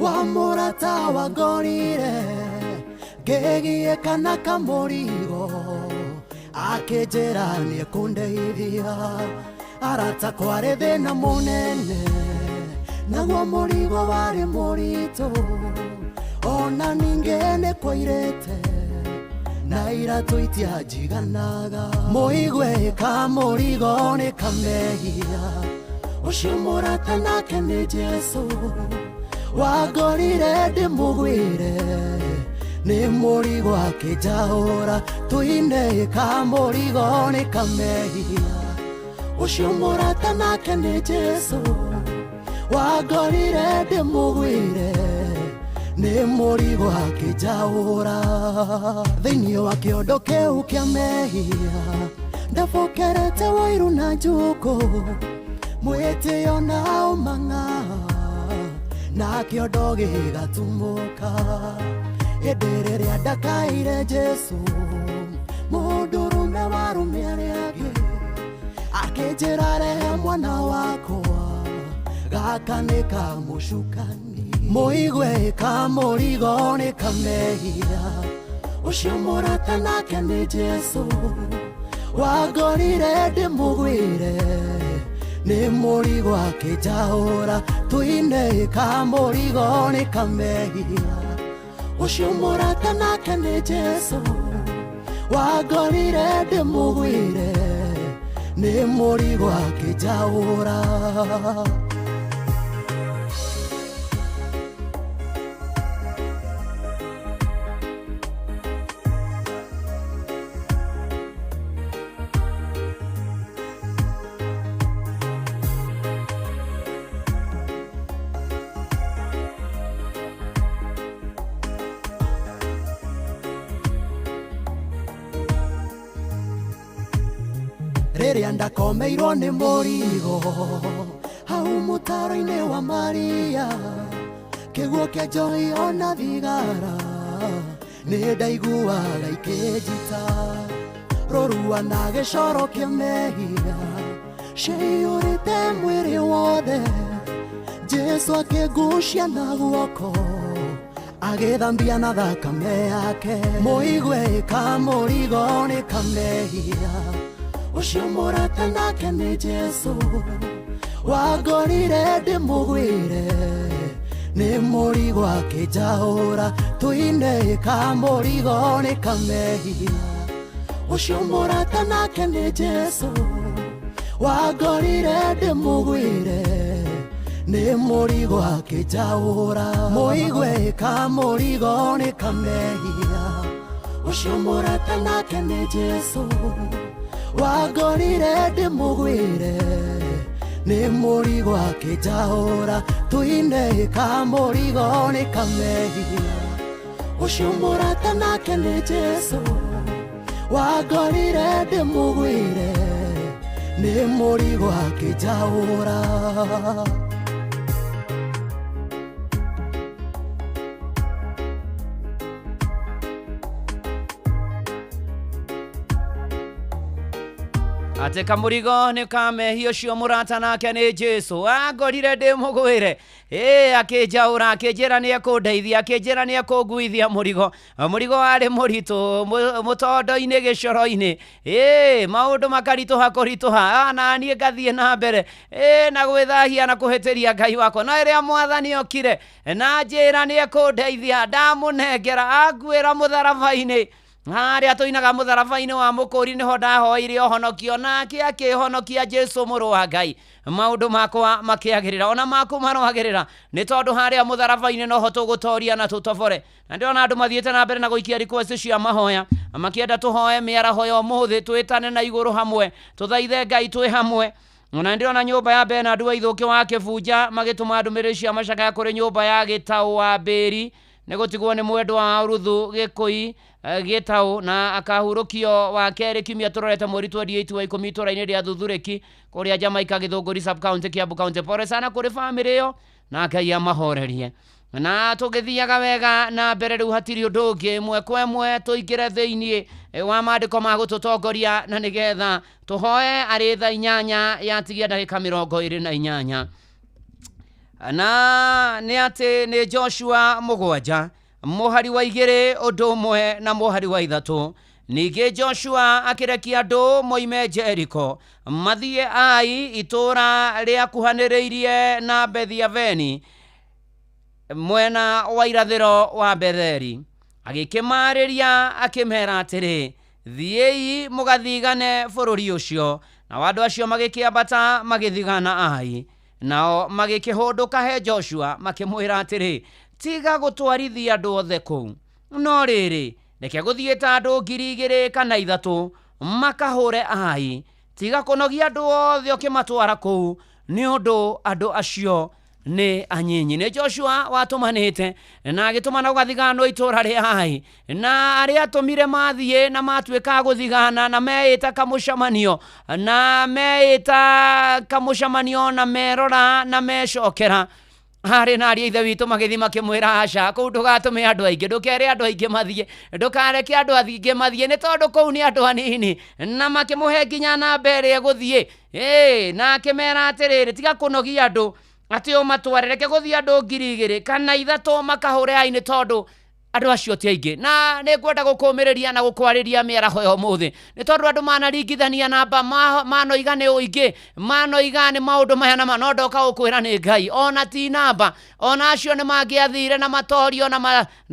Wa mũrata wangorire ngĩgiĩka kana kamũrigo akĩnjĩra nĩekũndeithia arata kwarĩ thĩna mũnene naguo mũrigo warĩ mũritũ ona ningĩ nĩkwairĩte na iratũ itianjiganaga mũigue kamũrigo nĩ kamehia ũcio mũrata nake nĩ Jesũ wangorire ndĩmũgwĩre nĩ mũrigo akĩnjahũra tũine kamũrigo nĩ kamehia ũcio mũrata nake nĩ Jesũ wangorire ndĩmũgwĩre nĩ mũrigo akĩnjahũra thĩinĩ wa kĩondo kĩu kĩa mehia ndabokerete wairu na njũkũ mwĩtĩo na ũmang'a na kĩondo gĩgatumũka hĩndĩ rĩrĩa ndakaire Jesũ mũndũrũme warũme arĩa angĩ akĩnjĩra rehe mwana wakwa gaka nĩ kamũcukani mũigue kamũrigo nĩ kamehia ũcio mũrata nake nĩ Jesũ wangorire ndĩmũgwĩre nĩ mũrigo akĩnjahũra tũine kamũrigo nĩ kamehia ũcio mũrata nake nĩ Jesũ wangorire ndĩmũgwĩre nĩ mũrigo akĩnjahũra. Rĩrĩa ndakomeirwo nĩ mũrigo hau mũtaro-inĩ wa Maria kĩguo kĩa njohi ona thigara nĩ ndaiguaga ikĩnjita rũrua na gĩcoro kĩa mehia ciiyũrĩte mwĩrĩ wothe Jesũ akĩngucia na guoko agĩthambia na thakame yake mũigue kamũrigo nĩ kamehia ũcio mũrata nake nĩ Jesũ wangorire ndĩmũgwĩre nĩ mũrigo akĩnjahũra tũine kamũrigo nĩ kamehia ũcio mũrata nake nĩ Jesũ wangorire ndĩmũgwĩre nĩ mũrigo akĩnjahũra mũigue kamũrigo nĩ kamehia ũcio mũrata nake nĩ Jesũ wangorire ndĩmũgwĩre nĩ mũrigo akĩnjahũra tũine kamũrigo nĩ kamehia ũcio mũrata nake nĩ Jesũ wangorire ndĩmũgwĩre nĩ mũrigo akĩnjahũra. Atĩ kamũrigo nĩ kamehia ũcio mũrata nake nĩ Jesũ angorire ndĩmũgwĩre akĩnjaũra akĩnjĩra nĩ ekũndeithia akĩnjĩra nĩ ekũnguithia mũrigo mũrigo warĩ mũritũ mũtondo-inĩ gĩcoro-inĩ maũndũ makaritũha kũritũha na niĩ ngathiĩ na mbere na gwĩthahia na kũhĩtĩria Ngai wakwa no ĩrĩa mwathani okire na njĩra nĩ ekũndeithia ndamũnengera anguĩra mũtharaba-inĩ harĩa tũinaga mũtharaba-inĩ wa mũkũri nĩho ndahoire ũhonokio nake akĩhonokia Jesũ mũrũ wa Ngai maũndũ makwa makĩagĩrĩra ona maku maroagĩrĩra nĩ tondũ harĩa mũtharaba-inĩ noho tũgũtoria na tũtobore na ndĩrona andũ mathiĩte na mbere na gũikia request cia mahoya makĩenda tũhoe mĩaraho ya ũmũthĩ twĩtane na igũrũ hamwe tũthaithe Ngai twĩ hamwe ona ndĩrona nyũmba ya Bernard Waithũkĩ wa Kĩbunja magĩtũma ndũmĩrĩri cia macakaya kũrĩ nyũmba ya Gĩtaũ wa Mbĩri nĩ gũtigwo nĩ mwendwa wa Ruthu Gĩkũi Gĩtaũ na akahurũkio wa kerĩ kiumia tũrorete mweri 28 wa 10 itũra-inĩ rĩa Thuthurĩki kũrĩa Jamaica Gĩthũngũri sub county Kiambu county. Pole sana kũrĩ bamĩrĩ ĩyo na Ngai amahorerie. Na tũgĩthiaga wega na mbere rĩu hatirĩ ũndũ ũngĩ ĩmwe kwa ĩmwe tũingĩre thĩinĩ wa maandĩko ma gũtũtongoria na nĩgetha tũhoe arĩ thaa 8 yatigia ndagĩka 28. Na nĩ atĩ nĩ Joshua 7 mũhari wa 2 ũndũ ũmwe na mũhari wa 3. Ningĩ Joshua akĩrekia andũ moime Jeriko mathiĩ Ai, itũũra rĩakuhanĩrĩirie na Bethi-Aveni mwena wa irathĩro wa Betheli. Agĩkĩmaarĩria akĩmera atĩrĩ, thiĩi mũgathigane bũrũri ũcio. Nao andũ acio magĩkĩambata magĩthigana Ai. Nao magĩkĩhũndũka he Joshua makĩmwĩra atĩrĩ, tiga gũtwarithia andũ othe kũu, no rĩrĩ, reke gũthiĩ ta andũ 2,000 kana 3 makahũre Ai. Tiga kũnogia andũ othe ũkĩmatwara kũu, nĩ ũndũ andũ acio nĩ anyinyi. Nĩ Joshua watũmanĩte na agĩtũmana gũgathiganwo itũũra rĩa Ai, na arĩa atũmire mathiĩ na matuĩka gũthigana na meĩta kamũcemanio, na meĩta kamũcemanio na merora na mecokera harĩ na aria ithe witũ magĩthiĩ makĩmwĩra, aca, kũu ndũgatũme andũ aingĩ, ndũkere andũ aingĩ mathiĩ, ndũkareke andũ aingĩ mathiĩ, nĩ tondũ kũu nĩ andũ anini. Na makĩmũhe nginya namba ĩrĩa ĩgũthiĩ. Na akĩmera atĩrĩrĩ, tiga kũnogia andũ atĩ ũmatware, reke gũthiĩ andũ 2,000 kana 3 makahũre Ai, nĩ tondũ andũ acio ti aingĩ. Na nĩ ngwenda gũkũmĩrĩria na gũkwarĩria mĩaraho ya ũmũthĩ, nĩ tondũ andũ manaringithania namba, manoiga nĩ ũingĩ, manoiga nĩ maũndũ maya na no ndoka gũkwĩra nĩ Ngai, ona ti namba, ona acio nĩ mangĩathire na matorio na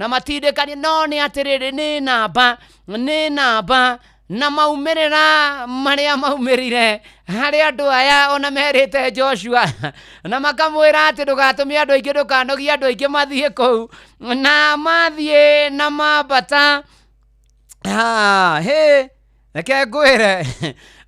matindĩkanie, no nĩ atĩrĩrĩ, nĩ namba, nĩ namba na maumĩrĩra marĩa maumĩrire harĩ andũ aya ona merĩte Joshua na makamwĩra atĩ ndũgatũme andũ aingĩ, ndũkanogie andũ aingĩ mathiĩ kũu, na mathiĩ na mambata. Hĩ, reke ngwĩre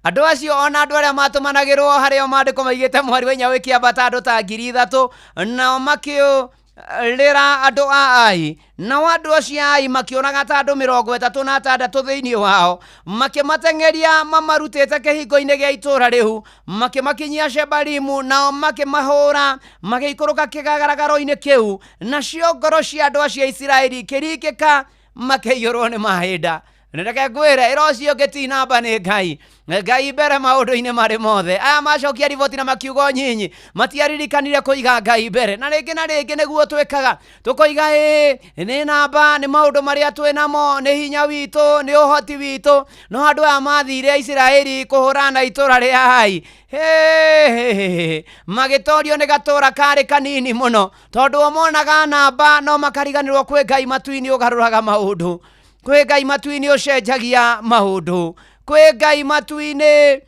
andũ acio ona andũ arĩa matũmanagĩrwo harĩa maandĩko maigĩte mũhari wa 4 wĩkĩambata andũ ta 3,000, nao makĩũrĩra andũ a Ai. Nao andũ acio a Ai makĩũraga ta andũ 36 thĩinĩ wao, makĩmateng'eria mamarutĩte kĩhingo-inĩ gĩa itũũra rĩu, makĩmakinyia Shebarimu, nao makĩmahũra magĩikũrũka kĩgaragaro-inĩ kĩu. Nacio ngoro cia andũ acio a Isiraeli ikĩringĩka, makĩiyũrwo nĩ mahĩnda. Reke ngwĩre, ĩra ũcio ũngĩ ti namba nĩ Ngai. Ngai mbere maũndũ-inĩ marĩ mothe. Aya macokia riboti na makiuga nyinyi, matiaririkanire kũiga Ngai mbere. Na rĩngĩ na rĩngĩ nĩguo twĩkaga, tũkoiga ĩĩ nĩ namba, nĩ maũndũ marĩa twĩ namo, nĩ hinya witũ, nĩ ũhoti witũ. No andũ aya mathire Isiraeli kũhũrana na itũũra rĩa Ai, magĩtorio nĩ gatũũra karĩ kanini mũno, tondũ o monaga namba no makariganĩrwo kwĩ Ngai matu-inĩ ũgarũraga maũndũ, kwĩ Ngai matu-inĩ ũcenjagia maũndũ, kwĩ Ngai matu-inĩ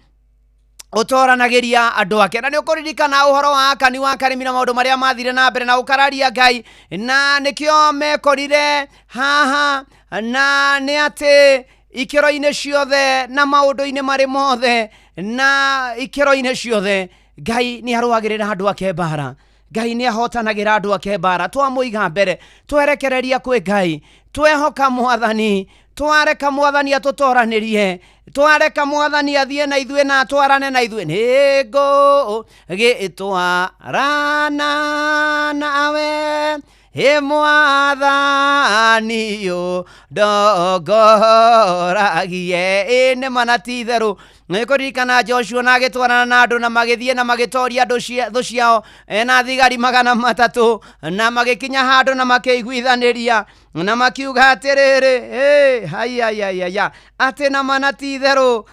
ũtoranagĩria andũ ake. Na nĩ ũkũririkana ũhoro wa Akani wa Karimi na maũndũ marĩa mathire na mbere na ũkararia Ngai, na nĩkĩo mekorire haha, na nĩ atĩ ikĩro-inĩ ciothe na maũndũ-inĩ marĩ mothe na ikĩro-inĩ ciothe Ngai nĩ arũagĩrĩra andũ ake mbara. Ngai nĩ ahotanagĩra andũ ake mbara. Twamũiga mbere, twerekereria kwĩ Ngai, twehoka Mwathani, twareka Mwathani atũtoranĩrie, twareka Mwathani athiĩ na ithuĩ na atwarane na ithuĩ. Nĩngũ gĩtwarana nawe, ĩ Mwathani ũndongoragie. Ĩ nĩ ma na ti itherũ. Nĩkũririkana Joshua na agĩtwarana na andũ na magĩthiĩ na magĩtoria andũ thũ ciao na thigari 300, na magĩkinya handũ na makĩiguithanĩria na makiuga atĩrĩrĩ, haiaiaiaya, atĩ na ma na ti itherũ,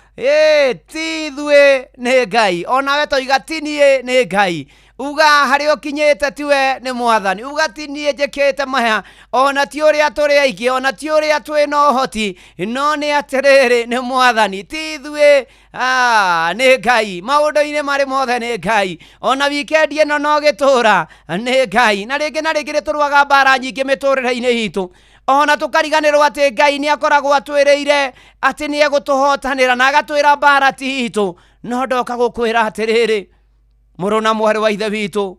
ti ithuĩ nĩ Ngai. Onawe toiga ti niĩ nĩ Ngai. Uga harĩa ũkinyĩte tiwe nĩ Mwathani. Uga ti niĩ njĩkĩte maya, ona ti ũrĩa tũrĩ aingĩ, ona ti ũrĩa twĩ na ũhoti, no nĩ atĩrĩrĩ nĩ Mwathani, ti ithuĩ, nĩ Ngai. Maũndũ-inĩ marĩ mothe nĩ Ngai. Ona wikendi ĩno no gĩtũra nĩ Ngai. Na rĩngĩ na rĩngĩ nĩ tũrũaga mbara nyingĩ mĩtũrĩre-inĩ itũ, ona tũkariganĩrwo atĩ Ngai nĩ akoragwo atwĩrĩire atĩ nĩ egũtũhotanĩra na agatwĩra mbara ti itũ. No ndoka gũkwĩra atĩrĩrĩ, mũrũ na mwarĩ wa ithe witũ,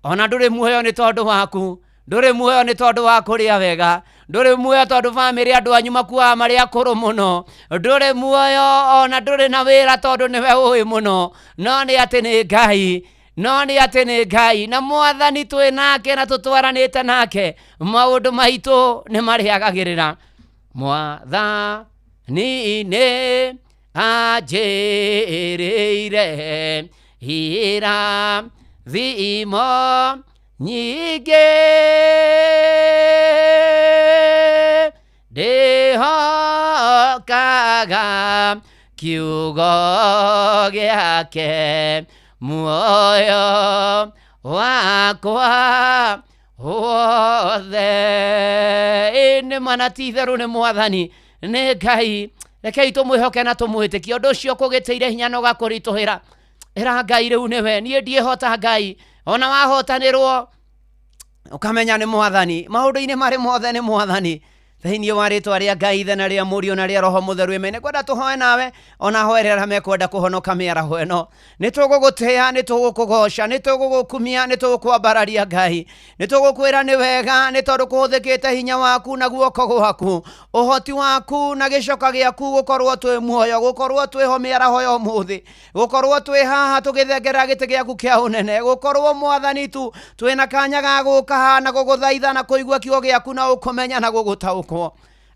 ona ndũrĩ muoyo nĩ tondũ waku, ndũrĩ muoyo nĩ tondũ wa kũrĩa wega, ndũrĩ muoyo tondũ bamĩrĩ andũ anyu makuaga marĩ akũrũ mũno, ndũrĩ muoyo ona ndũrĩ na wĩra tondũ nĩwe ũĩ mũno, no nĩ atĩ nĩ Ngai, no nĩ atĩ nĩ Ngai. Na Mwathani twĩ nake na tũtwaranĩte nake, maũndũ maitũ nĩ marĩagagĩrĩra. Mwathani nĩ anjĩrĩire irathimo Nyingĩ ndĩhokaga kiugo gĩake muoyo wakwa wothe. Ĩ nĩ mana ti itherũ nĩ mwathani nĩ Ngai. Rekei tũmwĩhoke na tũmwĩtĩkie. Ũndũ ũcio ũkũgĩtĩire hinya na ũgakũritũhĩra, ĩra Ngai rĩu nĩwe, niĩ ndiĩhota Ngai. Ona wahotanĩrwo ũkamenya nĩ mwathani, maũndũ-inĩ marĩ mothe nĩ mwathani. Thĩinĩ wa rĩtwa rĩa Ngai Ithe na rĩa Mũriũ na rĩa Roho Mũtheru, amen. Nĩngwenda tũhoe nawe ona hoere arĩa mekwenda kũhonoka mĩaraho ĩno. Nĩ tũgũgũtĩĩa, nĩ tũgũkũgoca, nĩ tũgũgũkumia, nĩ tũgũkwambararia Ngai. Nĩ tũgũkwĩra nĩ wega, nĩ tondũ kũhũthĩkĩte hinya waku na guoko gwaku, ũhoti waku na gĩcoka gĩaku gũkorwo twĩ muoyo, gũkorwo twĩho mĩaraho ya ũmũthĩ, gũkorwo twĩ haha tũgĩthengerera gĩtĩ gĩaku kĩa ũnene, gũkorwo mwathani tu twĩna kanya ga gũka haha na gũgũthaitha na kũigua kiugo gĩaku na ũkũmenya na gũgũtaũkwo.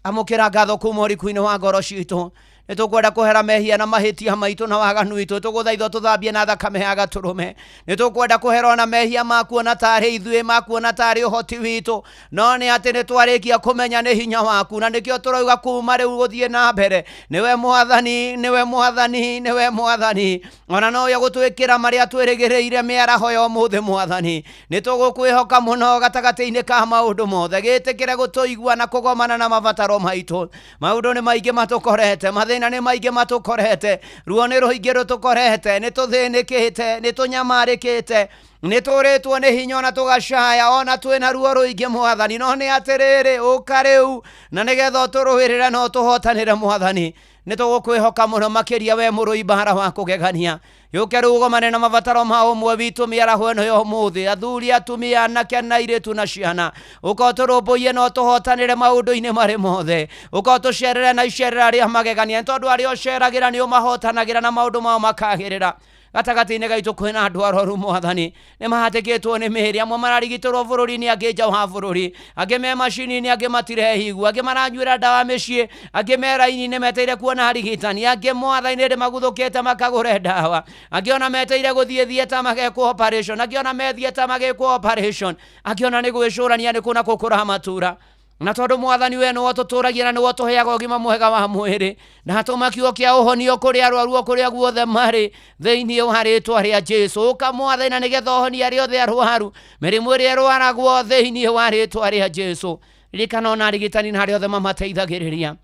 Amũkĩra ngatho kuma ũriku-inĩ wa ngoro citũ. Nĩ tũkwenda kũhera mehia na mahĩtia maitũ na waganu witũ, tũgũthaitha tũthambie na thakame ya gatũrũme. Nĩ tũkwenda kũhera ona mehia makuona tarĩ ithuĩ, makuona tarĩ ũhoti witũ, no nĩ atĩ nĩ twarĩkia kũmenya nĩ hinya waku, na nĩkĩo tũrauga kuma rĩu gũthiĩ na mbere nĩwe mwathani, nĩwe mwathani, nĩwe mwathani. Ona nowe gũtwĩkĩra marĩa twĩrĩgĩrĩire mĩaraho ya ũmũthĩ. Mwathani, nĩ tũgũkwĩhoka mũno gatagatĩ-inĩ ka maũndũ mothe. Gĩtĩkĩre gũtũigua na kũgomana na mabataro maitũ. Maũndũ nĩ maingĩ matũkorete, mathĩna nĩ maingĩ matũkorete, ruo nĩ rũingĩ rũtũkorete, nĩ tũthĩnĩkĩte, nĩ tũnyamarĩkĩte, nĩ tũrĩtwo nĩ hinya ona tũgacaya, ona twĩna ruo rũingĩ mwathani. No nĩ atĩrĩrĩ, ũka rĩu na nĩgetha ũtũrũĩrĩre na ũtũhotanĩre mwathani. Nĩ tũgũkwĩhoka mũno makĩria, we mũrũi mbara wa kũgegania. Yũke rĩu ũgomane na mabataro ma ũmwe witũ mĩaraho ĩno ya ũmũthĩ, athuri, atumia, anake na airĩtu na ciana. Ũka ũtũrũmbũiye na ũtũhotanĩre maũndũ-inĩ marĩ mothe. Ũka ũtũcerere na icerera rĩa magegania, nĩ tondũ arĩa ũceragĩra nĩ ũmahotanagĩra na maũndũ mao makagĩrĩra. Gatagatĩ-inĩ gaitũ kwĩna andũ arwaru mwathani, nĩ mahatĩkĩtwo nĩ mĩĩrĩ, amwe mararigitĩrwo bũrũri-inĩ, angĩ nja wa bũrũri, angĩ me macini-inĩ, angĩ matirehigua, angĩ maranyuĩra ndawa mĩciĩ, angĩ me raini-inĩ meteire kuona arigitani, angĩ mwathani nĩ maguthũkĩte makagũre ndawa, angĩ ona meteire gũthiĩ theatre magekwo operation, angĩ ona me theatre magĩkwo operation, angĩ ona nĩ gwĩcũrania nĩ kũ na kũ kũramatura. Na tondũ mwathani we nĩwe ũtũtũragia na nĩwe ũtũheaga ũgima mwega wa mwĩrĩ, ndatũma kiugo kĩa ũhonio kũrĩ arwaru o kũrĩa guothe marĩ thĩinĩ wa rĩtwa rĩa Jesu. Ũka mwathani na nĩgetha ũhonie arĩa othe arwaru mĩrimũ ĩrĩa ĩrwaragwo thĩinĩ wa rĩtwa rĩa Jesu. Ririkana ona arigitani na arĩa othe mamateithagĩrĩria.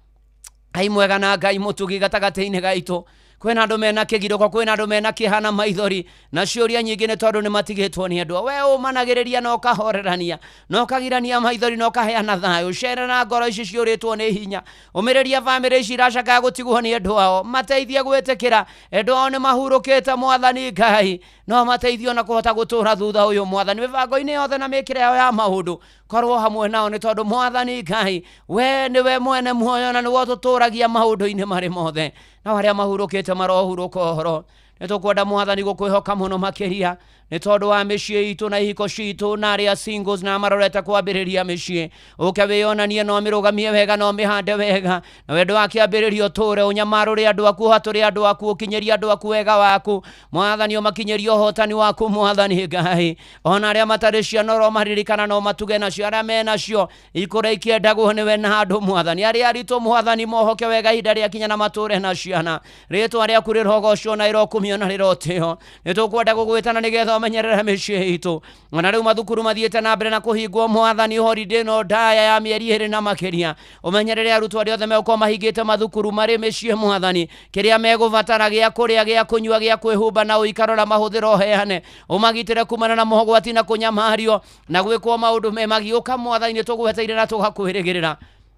Ngai mwega na Ngai mũtugi, gatagatĩ-inĩ gaitũ kwĩna andũ mena kĩgirũko, kwĩna andũ mena kĩeha na maithori na ciũria nyingĩ, nĩ tondũ nĩ matigĩtwo nĩ andũ. We ũmanagĩrĩria na ũkahorerania na ũkagirania maithori na ũkaheana thayũ. Cerera ngoro ici ciũrĩtwo nĩ hinya, ũmĩrĩria bamĩrĩ ici iracakaya gũtigwo nĩ endwa ao, mateithie gwĩtĩkĩra endwa ao nĩ mahurũkĩte mwathani Ngai, no mateithio na kũhota gũtũra thutha ũyũ mwathani mĩbango-inĩ yothe na mĩkĩre yao ya maũndũ. Korwo hamwe nao, nĩ tondũ mwathani Ngai we nĩwe mwene muoyo na nĩwe ũtũtũragia maũndũ-inĩ marĩ mothe. Nao arĩa mahurũkĩte marohurũka ũhoro. Nĩ tũkwenda mwathani gũkwĩhoka mũno makĩria, nĩ tondũ wa mĩciĩ itũ na ihiko citũ, na arĩa singles na marorete kwambĩrĩria mĩciĩ. Ũke wĩyonanie na ũmĩrũgamie wega na ũmĩhande wega, na wendo wa kĩambĩrĩria ũtũre ũnyamarũre andũ aku, ũhatũre andũ aku, ũkinyĩrie andũ aku wega waku mwathani, ũmakinyĩrie ũhotani waku mwathani Ngai. Ona arĩa matarĩ ciana ũromaririkana na ũmatuge nacio, arĩa menacio ikũre ikĩendagwo nĩwe na andũ mwathani. Arĩa aritũ mwathani mohoke wega ihinda rĩakinya na matũre na ciana. Rĩtwa rĩaku rĩrogocwo na rĩrokumio na rĩrotĩo. Nĩ tũkwenda gũgwĩtana nĩgetha ũmenyerere mĩciĩ itũ. Ona rĩu mathukuru mathiĩte na mbere na kũhingwo mwathani, holiday ĩno ndaya ya mĩeri 2 na makĩria, ũmenyerere arutwo arĩa othe megũkorwo mahingĩte mathukuru marĩ mĩciĩ mwathani, kĩrĩa megũbatara gĩa kũrĩa, gĩa kũnyua, gĩa kwĩhumba na ũikaro na mahũthĩro ũheane, ũmagitĩre kumana na mogwati na kũnyamario na gwĩkwo maũndũ me magiũka mwathani. Nĩ tũgweteire na tũgakwĩrĩgĩrĩra.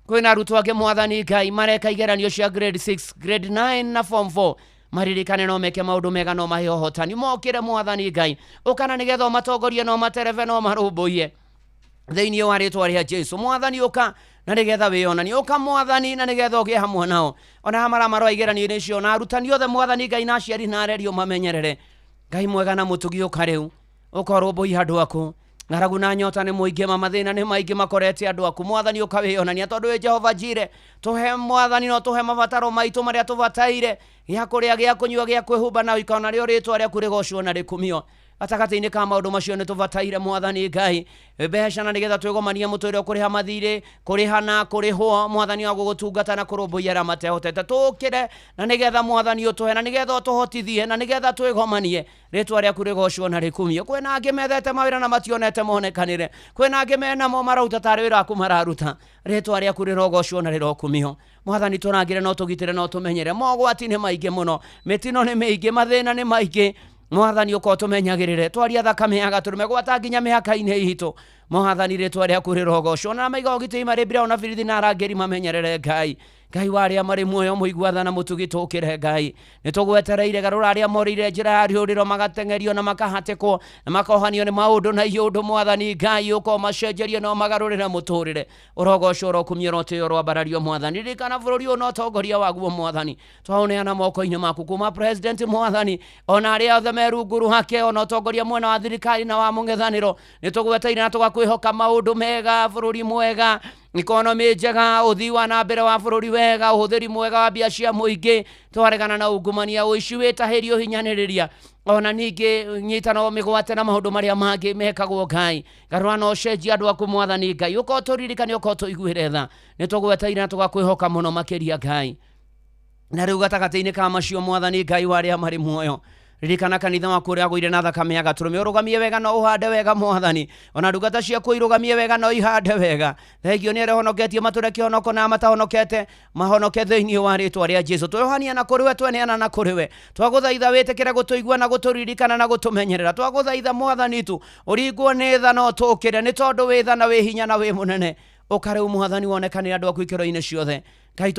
Kwĩna arutwo angĩ mwathani Ngai mareka igeranio cia grade 6, grade 9 na form 4, maririkane no meke maũndũ mega, no mahe ũhotani mokĩre mwathani Ngai. Ũkana nĩgetha ũmatongorie, no materebe, no marũmbũiye thĩinĩ wa rĩtwa rĩa Jesu. Mwathani, ũka na nĩgetha wĩyonanie. Ũka mwathani na nĩgetha ũgĩe hamwe nao ona haha maramarora igeranio-inĩ icio, na arutani othe mwathani Ngai, na aciari na areri ũmamenyerere. Ngai mwega na mũtugi, ũka rĩu ũkorũmbũiya andũ aku. Ng'aragu na nyota nĩ mũingĩ, ma mathĩna nĩ maingĩ makorete andũ aku mwathani. Ũka wĩyonania, tondũ wĩ Jehova Jire. Tũhe mwathani, no tũhe mabataro maitũ marĩa tũbataire, gĩa kũrĩa, gĩa kũnyua, gĩa kwĩhumba na ũikaro, narĩo rĩtwa rĩaku rĩgocwo na rĩkumio. Gatagatĩ-inĩ ka maũndũ macio nĩ tũbataire mwathani Ngai mbeca na nĩgetha twĩgomanie mũtũrĩre kũrĩha mathirĩ, kũrĩha na kũrĩhwo mwathani wa gũgũtungata na kũrũmbũiya arĩa matehotete. Tũkĩre na nĩgetha mwathani ũtũhe na nĩgetha ũtũhotithie na nĩgetha twĩgomanie rĩtwa rĩaku rĩgocwo na rĩkumio. Kwĩna angĩ methete mawĩra na mationete monekanĩre, kwĩna angĩ menamo marauta tarĩ wĩra waku mararuta. Rĩtwa rĩaku rĩrogocwo na rĩrokumio. Mwathani tũrangĩre na ũtũgitĩre na ũtũmenyere. Mogwati nĩ maingĩ mũno, mĩtino nĩ mĩingĩ, mathĩna nĩ maingĩ. Mwathani ũka ũtũmenyagĩrĩre, twaria thakame ya gatũrũme gwata nginya mĩhaka-inĩ itũ. Mwathani rĩtwa rĩaku rĩrogocwo na maiga ũgitĩri marĩ mbira na birithi na arangĩri mamenyerere Ngai. Ngai wa arĩa marĩ muoyo mũigua tha na mũtugi tũkĩre Ngai. Nĩ tũgwetereire garũra arĩa morĩire njĩra ya rĩũrĩro magateng'erio na makahatĩkwo na makohanio nĩ maũndũ na iũndũ. Mwathani Ngai ũka ũmacenjerie na ũmagarũrĩre mũtũrĩre. Ũrogocwo, ũrokumio, ũrotĩo, ũroambarario mwathani. Ririkana bũrũri ũyũ na ũtongoria waguo mwathani. Twaũneana moko-inĩ maku kuma president mwathani ona arĩa othe me rungu rwake ona ũtongoria mwena wa thirikari na wa mũng'ethanĩro. Nĩ tũgweteire na tũgakwĩhoka maũndũ mega, bũrũri mwega, ikonomi njega, ũthii wa na mbere wa bũrũri wega, ũhũthĩri mwega wa mbia cia mũingĩ. Twaregana na ungumania, ũici, wĩtahĩri, ũhinyanĩrĩria ona ningĩ nyitano mĩgwate na maũndũ marĩa mangĩ mekagwo Ngai. Garũra na ũcenjie andũ aku mwathani Ngai, ũka ũtũririkane, ũka ũtũiguĩre tha. Nĩ tũgweteire na tũgakwĩhoka mũno makĩria Ngai. Na rĩu gatagatĩ-inĩ ka macio mwathani Ngai wa arĩa marĩ muoyo, ririkana kanitha waku ũrĩa agũire na thakame ya gatũrũme. Ũrũgamie wega na ũhande wega mwathani, ona ndungata ciaku irũgamie wega na ihande wega. Thengio nĩ arĩa ũhonoketie matũre kĩhonoko na matahonokete mahonoke thĩinĩ wa rĩtwa rĩa Jesu. Twĩhohania na kũrĩ we, tweneana na kũrĩ we. Twagũthaitha wĩtĩkĩre gũtũigua na gũtũririkana na gũtũmenyerera. Twagũthaitha mwathani tu ũringwo nĩ tha na ũtũkĩre, nĩ tondũ wĩ tha na wĩ hinya na wĩ mũnene. Ũka rĩu mwathani wonekanĩre andũ aku ikĩro-inĩ ciothe. Ngai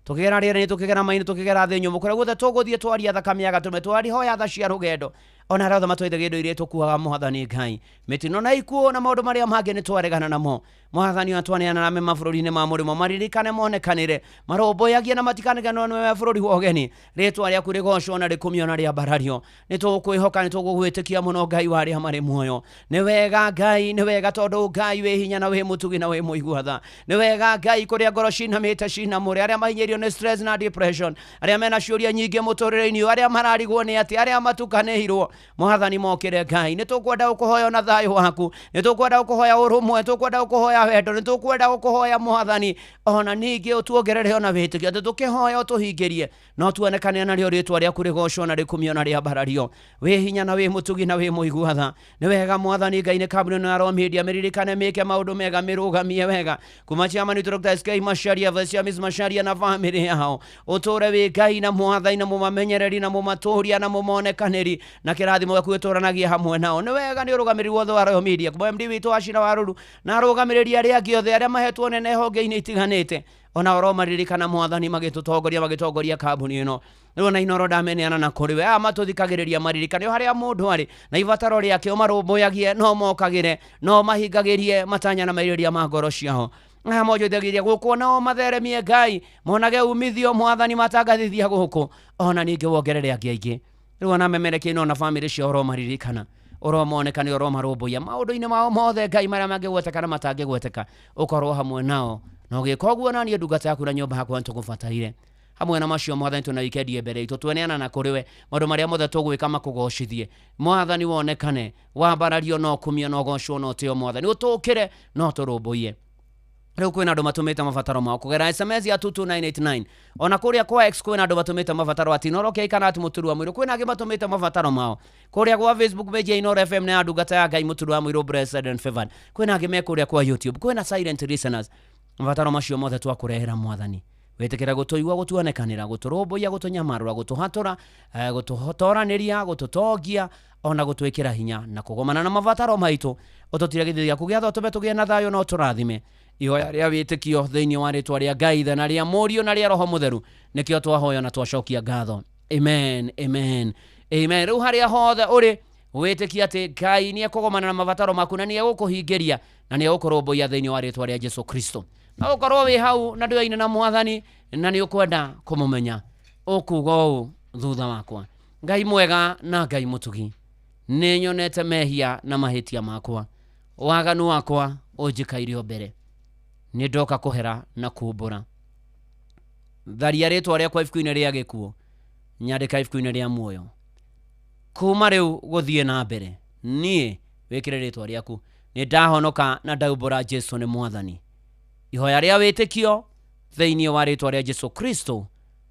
tũkĩgera rĩera-inĩ, tũkĩgera maĩ-inĩ, tũkĩgera thĩ nyũmũ, kũrĩa guothe tũgũthiĩ twaria thakame ya gatũrũme, twarihoya tha cia rũgendo ona arĩa othe matwaithagia indo iria tũkuaga mwathani Ngai. Mĩtino na ikuũ na maũndũ marĩa mangĩ nĩ twaregana namo mwathani. Ona twaneana na me mabũrũri-inĩ ma mũrĩmo, maririkane, monekanĩre, marũmbũyagie na matikaniganĩrwo nĩ me bũrũri wa ũgeni. Rĩtwa rĩaku rĩgocwo na rĩkumio na rĩambarario. Nĩ tũgũkwĩhoka, nĩ tũgũgwĩtĩkia mũno Ngai wa arĩa marĩ muoyo. Nĩ wega Ngai, nĩ wega tondũ Ngai wĩ hinya na wĩ mũtugi na wĩ mũigua tha. Nĩ wega Ngai kũrĩa ngoro cinamĩte cinamũre, arĩa mahinyĩirio nĩ stress na depression, arĩa mena ciũria nyingĩ mũtũrĩre-inĩ, arĩa mararigwo nĩ atĩ, arĩa matukanĩirwo mwathani mokĩre Ngai. Nĩ tũkwenda gũkũhoya na thayũ waku, nĩ tũkwenda gũkũhoya ũrũmwe, tũkwenda gũkũhoya wendo, nĩ tũkwenda gũkũhoya mwathani ona ningĩ ũtuongerere ona wĩtĩkio atĩ tũkĩhoya ũtũhingĩrie no tuonekane narĩo rĩtwa rĩaku rĩgocwo na rĩkumio na rĩambarario. Wĩ hinya na wĩ mũtugi na wĩ mũigua tha. Nĩ wega mwathani Ngai. Nĩ kambuni ĩno ya Royal Media mĩririkane, mĩke maũndũ mega, mĩrũgamie wega kuma chairman witũ Dr. SK Macharia, Vice Miss Macharia na famĩlĩ yao. Ũtũre wĩ Ngai na mwathani na mũmamenyereri na mũmatũria na mũmonekanĩri na kĩrathimo gĩaku gĩtũranagie hamwe nao. Nĩ wega nĩ ũrũgamĩrĩri wothe wa Royal Media kuma MD witũ Wachira Waruru na arũgamĩrĩri arĩa angĩ othe arĩa mahetwo nene honge-inĩ itiganĩte, ona oro maririkana mwathani magĩtũtongoria, magĩtongoria kambuni ĩno. Rĩu ona Inoro ndameneana na kũrĩ we aya matũthikagĩrĩria, maririkane o harĩa mũndũ arĩ na ibataro rĩake, ũmarũmbũyagie no mokagĩre no mahingagĩrie matanya na merirĩria ma ngoro ciao. Aya monjoithagĩria gũkũ nao matheremie Ngai, monage umithio mwathani matangathithia gũkũ, ona ningĩ wongerere angĩ aingĩ. Rĩu ona memerekie na bamĩrĩ ciao ũromaririkana, ũromonekane, ũromarũmbũiya maũndũ-inĩ mao mothe Ngai, marĩa mangĩgweteka na matangĩgweteka, ũkorwo hamwe nao na ũgĩka ũguo na niĩ ndungata yaku na nyũmba yakwa nĩtũgũbataire. Hamwe na macio mwathani, twĩna wikendi mbere itũ, tweneana na kũrĩ we maũndũ marĩa mothe tũgwĩka makũgocithie mwathani, wonekane, wambarario no kumio no gocwo no tĩo mwathani, ũtũkĩre no tũrũmbũiye. Rĩu kwĩna andũ matũmĩte mabataro mao kũgera SMS ya 22989, ona kũrĩa kwa X kwĩna andũ matũmĩte mabataro ati Inoro K kana ati Mũturu wa Mũirũ. Kwĩna angĩ matũmĩte mabataro mao kũrĩa gwa Facebook page ya Inoro FM na ya ndungata ya Ngai Mũturu wa Mũirũ Blessed and Favored. Kwĩna angĩ me kũrĩa kwa YouTube, kwĩna silent listeners. Mabataro macio mothe twakũrehera mwathani, wĩtĩkĩre gũtũigua, gũtuonekanĩra, gũtũrũmbũiya, gũtũnyamarũra, gũtũhatũra, gũtũtoranĩria, gũtũtongia ona gũtwĩkĩra hinya na kũgomana na mabataro maitũ. Ũtũtire gĩthithi gĩaku gĩa tha, ũtũme tũgĩe na thayũ na ũtũrathime. Ihoya rĩa wĩtĩkio thĩinĩ wa rĩtwa rĩa Ngai Ithe na rĩa Mũriũ na rĩa Roho Mũtheru nĩkĩo twahoya na twacokia ngatho. Amen, amen, amen. Rĩu harĩa hothe ũrĩ, wĩtĩkie atĩ Ngai nĩ ekũgomana na mabataro maku na nĩ egũkũhingĩria na nĩ egũkũrũmbũiya thĩinĩ wa rĩtwa rĩa Jesu Kristo. No ũkorwo wĩ hau na ndũyaine na mwathani na nĩ ũkwenda kũmũmenya, ũkuga ũũ thutha wakwa: Ngai mwega na Ngai mũtugi, nĩ nyonete mehia na mahĩtia makwa, waganu wakwa ũnjikaire o mbere. Nĩ ndoka kũhera na kumbũra. Tharia rĩtwa rĩakwa ibuku-inĩ rĩa gĩkuũ, nyandĩka ibuku-inĩ rĩa muoyo. Kuma rĩu gũthiĩ na mbere, niĩ wĩkĩre rĩtwa rĩaku, nĩ ndahonoka na ndaumbũra Jesu nĩ mwathani. Ihoya rĩa wĩtĩkio thĩinĩ wa rĩtwa rĩa Jesu Kristo,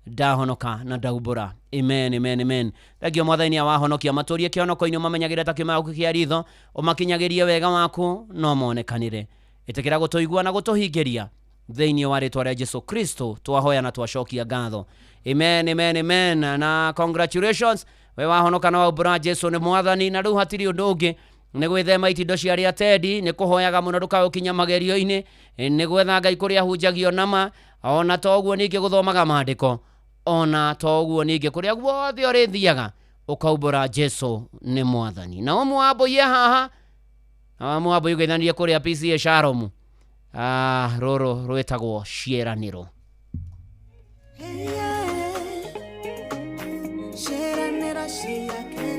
ndahonoka na ndaumbũra. Amen, amen, amen. Thengio mwathani awahonokia matũrie kĩhonoko-inĩ, ũmamenyagĩre ta kĩũma gĩaku kĩa ritho, ũmakinyagĩrie wega waku no monekanĩre. Ĩtĩkĩra gũtũigua na gũtũhingĩria thĩinĩ wa rĩtwa rĩa Jesu Kristo twahoya na twacokia ngatho. Amen, amen, amen. Na congratulations, we wahonoka na waumbũra Jesu nĩ mwathani, na rĩu hatirĩ ũndũ ũngĩ nĩ gwĩthema itindo cia arĩa tendi, nĩ kũhoyaga mũno ndũkae ũkinya magerio-inĩ, nĩ gwetha Ngai kũrĩa hunjagio nama, ona to ũguo ningĩ gũthomaga maandĩko, ona to ũguo ningĩ kũrĩa guothe ũrĩthiaga ũkaumbũra Jesu nĩ mwathani. Na ũmwe wa mbũi e haha, na ũmwe wa mbũi ũgeithanirie kũrĩa PCA Shalom. Rũrũ rwĩtagwo ciĩranĩro. Ciĩranĩro ciake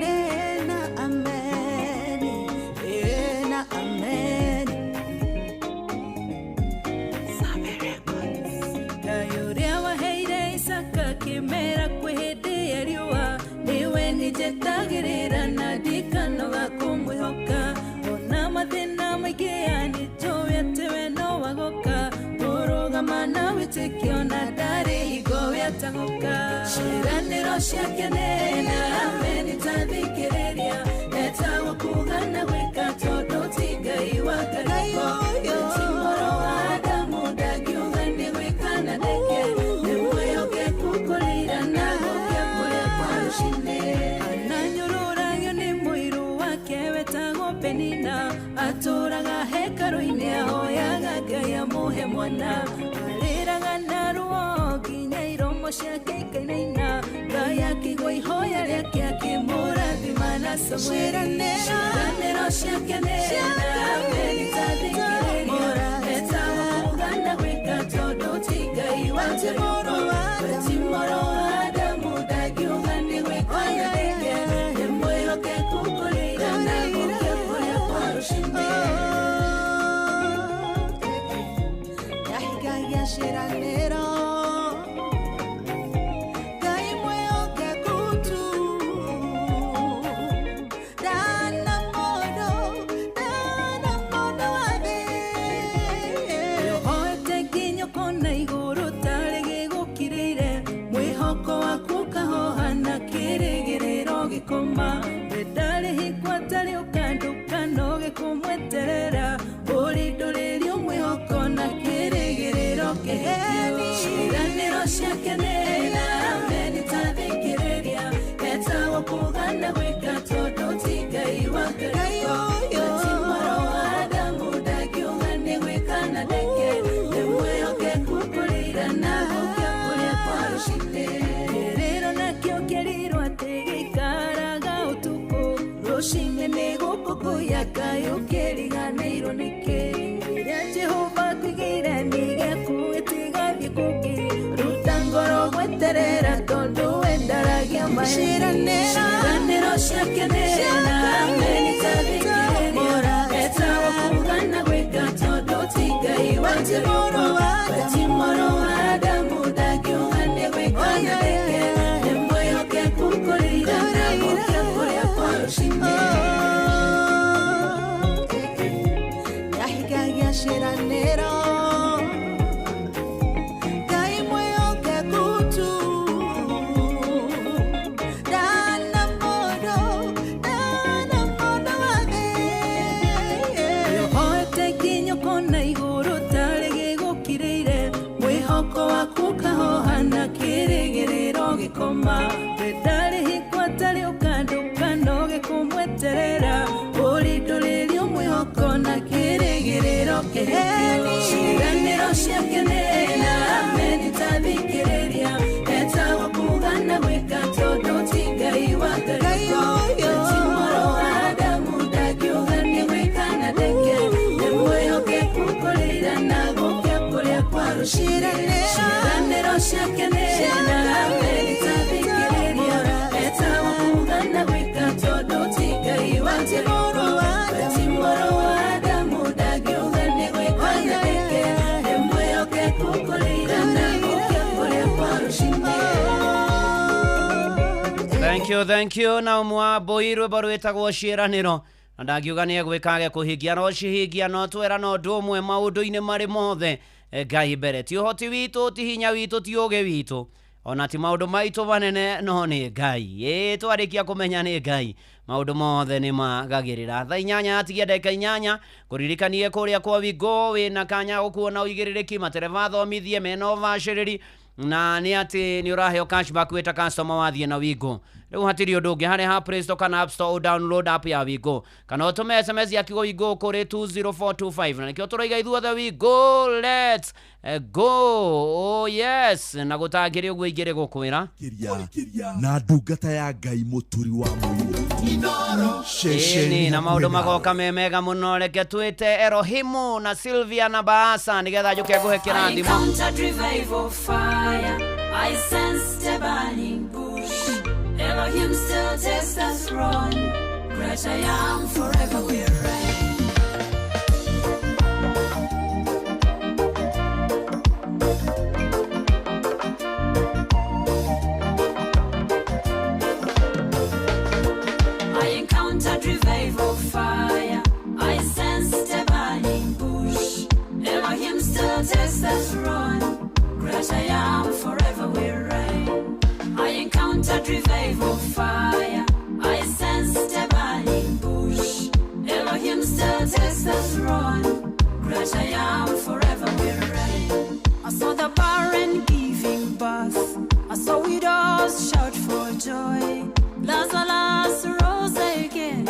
nĩ ameni, na ameni. Ngai ũrĩa waheire Isaka kĩmera kwĩ hĩndĩ ya riũa, nĩwe nĩnjetagĩrĩra na ndikanoga kũmwĩhoka. Ona mathĩna maingĩ nĩnjũĩ atĩ we no agoka, kũrũgama na wĩtĩkio na ndarĩ hingo we atagoka. Ciĩranĩro ciake nĩ na ameni tathikĩrĩria, etagwo kuuga na gwĩka tondũ ti Ngai wa ngarĩko. Ti mũrũ wa Adamu ndangiuga nĩ gwĩka na ndeke, nĩ mwĩhokeku kũrĩra na gũkĩa kũrĩa kwa rũcinĩ. Ananyũrũragio nĩ mũirũ wake wetagwo Penina, atũraga hekarũ-inĩ ahoyaga Ngai amũhe mwana. Arĩraga na ruo nginya iromo ciake ikainaina, Ngai akĩigua ihoya rĩake akĩmũrathima na Samueli. Ciĩranĩro ciake nĩ na ameni tathikĩrĩria, etagwo kuuga na gwĩka tondũ ti Ngai wa ngarĩko. Ti mũrũ wa Adamu ndangiuga nĩ gwĩka na ndeke, nĩ mwĩhokeku kũrĩra na gũkĩa kũrĩa kwa rũcinĩ. Yahigagia ciĩranĩro, Ngai mwĩhokeku tu. Ndana mũndũ, ndana mũndũ wa thĩ. Wĩhoete nginya ũkona igũrũ tarĩ gĩgũkirĩire, mwĩhoko waku ũkahoha na kĩrĩgĩrĩro gĩkoma. We ndarĩ hingo atarĩ ũkanduka no gĩkũmweterera, ũrindũrĩrio mwĩhoko na kĩrĩgĩrĩro kĩhĩtio. Ciĩranĩro ciake nĩ na ameni tathikĩrĩria, etagwo kuuga na gwĩka tondũ ti Ngai wa ngarĩko. Ti mũrũ wa Adamu ndangiuga nĩ gwĩka na ndeke, nĩ mwĩhokeku kũrĩra na gũkĩa kũrĩa kwa rũcinĩ. Kĩrĩro nakĩo kĩrirwo atĩ gĩikaraga ũtukũ, rũcinĩ nĩ gũkũkũya Ngai ũkĩriganĩirwo nĩkĩ. Rĩrĩa Jehova akuigĩire nĩ gĩaku gĩtigathiĩ kũngĩ, ruta ngoro gweterera tondũ we ndaragia maheni. Ciĩranĩro ciake nĩ na ameni tathikĩrĩria, etagwo kuuga na gwĩka tondũ ti Ngai wa njarĩko. Ti mũrũ wa Adamu ndangiuga nĩ gwĩka na ndeke, nĩ mwĩhokeku kũrĩra na gũkĩa kũrĩa kwa rũcinĩ. Yahigagia ciĩranĩro, Ngai mwĩhokeku tu. Ndana mũndũ, ndana mũndũ wa thĩ. Wĩhoete nginya ũkona igũrũ tarĩ gĩgũkirĩire, mwĩhoko waku ũkahoha na kĩrĩgĩrĩro gĩkoma. We ndarĩ hingo atarĩ ũkanduka no gĩkũmweterera, ũrindũrĩrio mwĩhoko na kĩrĩgĩrĩro kĩhĩtio. Ciĩranĩro ciake nĩ na ameni tathikĩrĩria, etagwo kuuga na gwĩka tondũ ti Ngai wa ngarĩko. Ti mũrũ wa Adamu ndangiuga nĩ gwĩka na ndeke, nĩ mwĩhokeku kũrĩra na gũkĩa kũrĩa kwa rũcinĩ. Ciĩranĩro ciake nĩ na ameni tathikĩrĩria, etagwo kuuga na gwĩka tondũ ti Ngai wa njarĩko. Ti mũrũ wa Adamu ndangiuga nĩ gwĩka na ndeke, nĩ mwĩhokeku kũrĩra na gũkĩa kũrĩa kwa rũcinĩ. Thank Thank you, thank you. Na mwambũi rwĩmbo rwĩtagwo ciĩranĩro na ndangiuga nĩ egwĩkage kũhingia no cihingia no twĩra no ũndũ ũmwe maũndũ-inĩ marĩ mothe Ngai mbere ti ũhoti witũ ti hinya witũ ti ũgĩ witũ ona ti maũndũ maitũ manene no nĩ Ngai. Ĩ twarĩkia kũmenya nĩ Ngai maũndũ mothe nĩ magagĩrĩra. Thaa 8 atigia ndagĩka 8 kũririkanie kũrĩa kwa Wingo wĩna kanya gũkuona ũigĩrĩrĩki matereba thomithie mena ũbacĩrĩri na nĩ atĩ nĩ ũraheo cashback wĩta customer wathiĩ na Wingo. Rĩu hatirĩ ũndũ ũngĩ harĩ ha Play Store kana App Store download app ya Wingo kana ũtũme SMS ya kiugo Wingo kũrĩ 20425 na nĩkĩo tũroiga ithuothe Wingo let's go. Oh yes, na gũtangĩrĩ ũguo ingĩrĩ gũkwĩra na ndungata ya Ngai mũturi wa mũirũ Ĩni na maũndũ magoka me mega mũno. Reke twĩte Erohimu na Sylvia na Baasa nĩgetha njũke ngũhe I kĩrathimo. encountered revival fire. I sensed a burning bush. Elohim still takes the throne. Great I am, forever will reign. I encountered revival fire. I sensed a burning bush. Elohim still takes the throne. Great I am, forever will reign. I encountered revival fire. I sensed a burning bush. Elohim still takes the throne. Great I am, forever will reign. I saw the barren giving birth. I saw widows shout for joy. Lazarus rose again.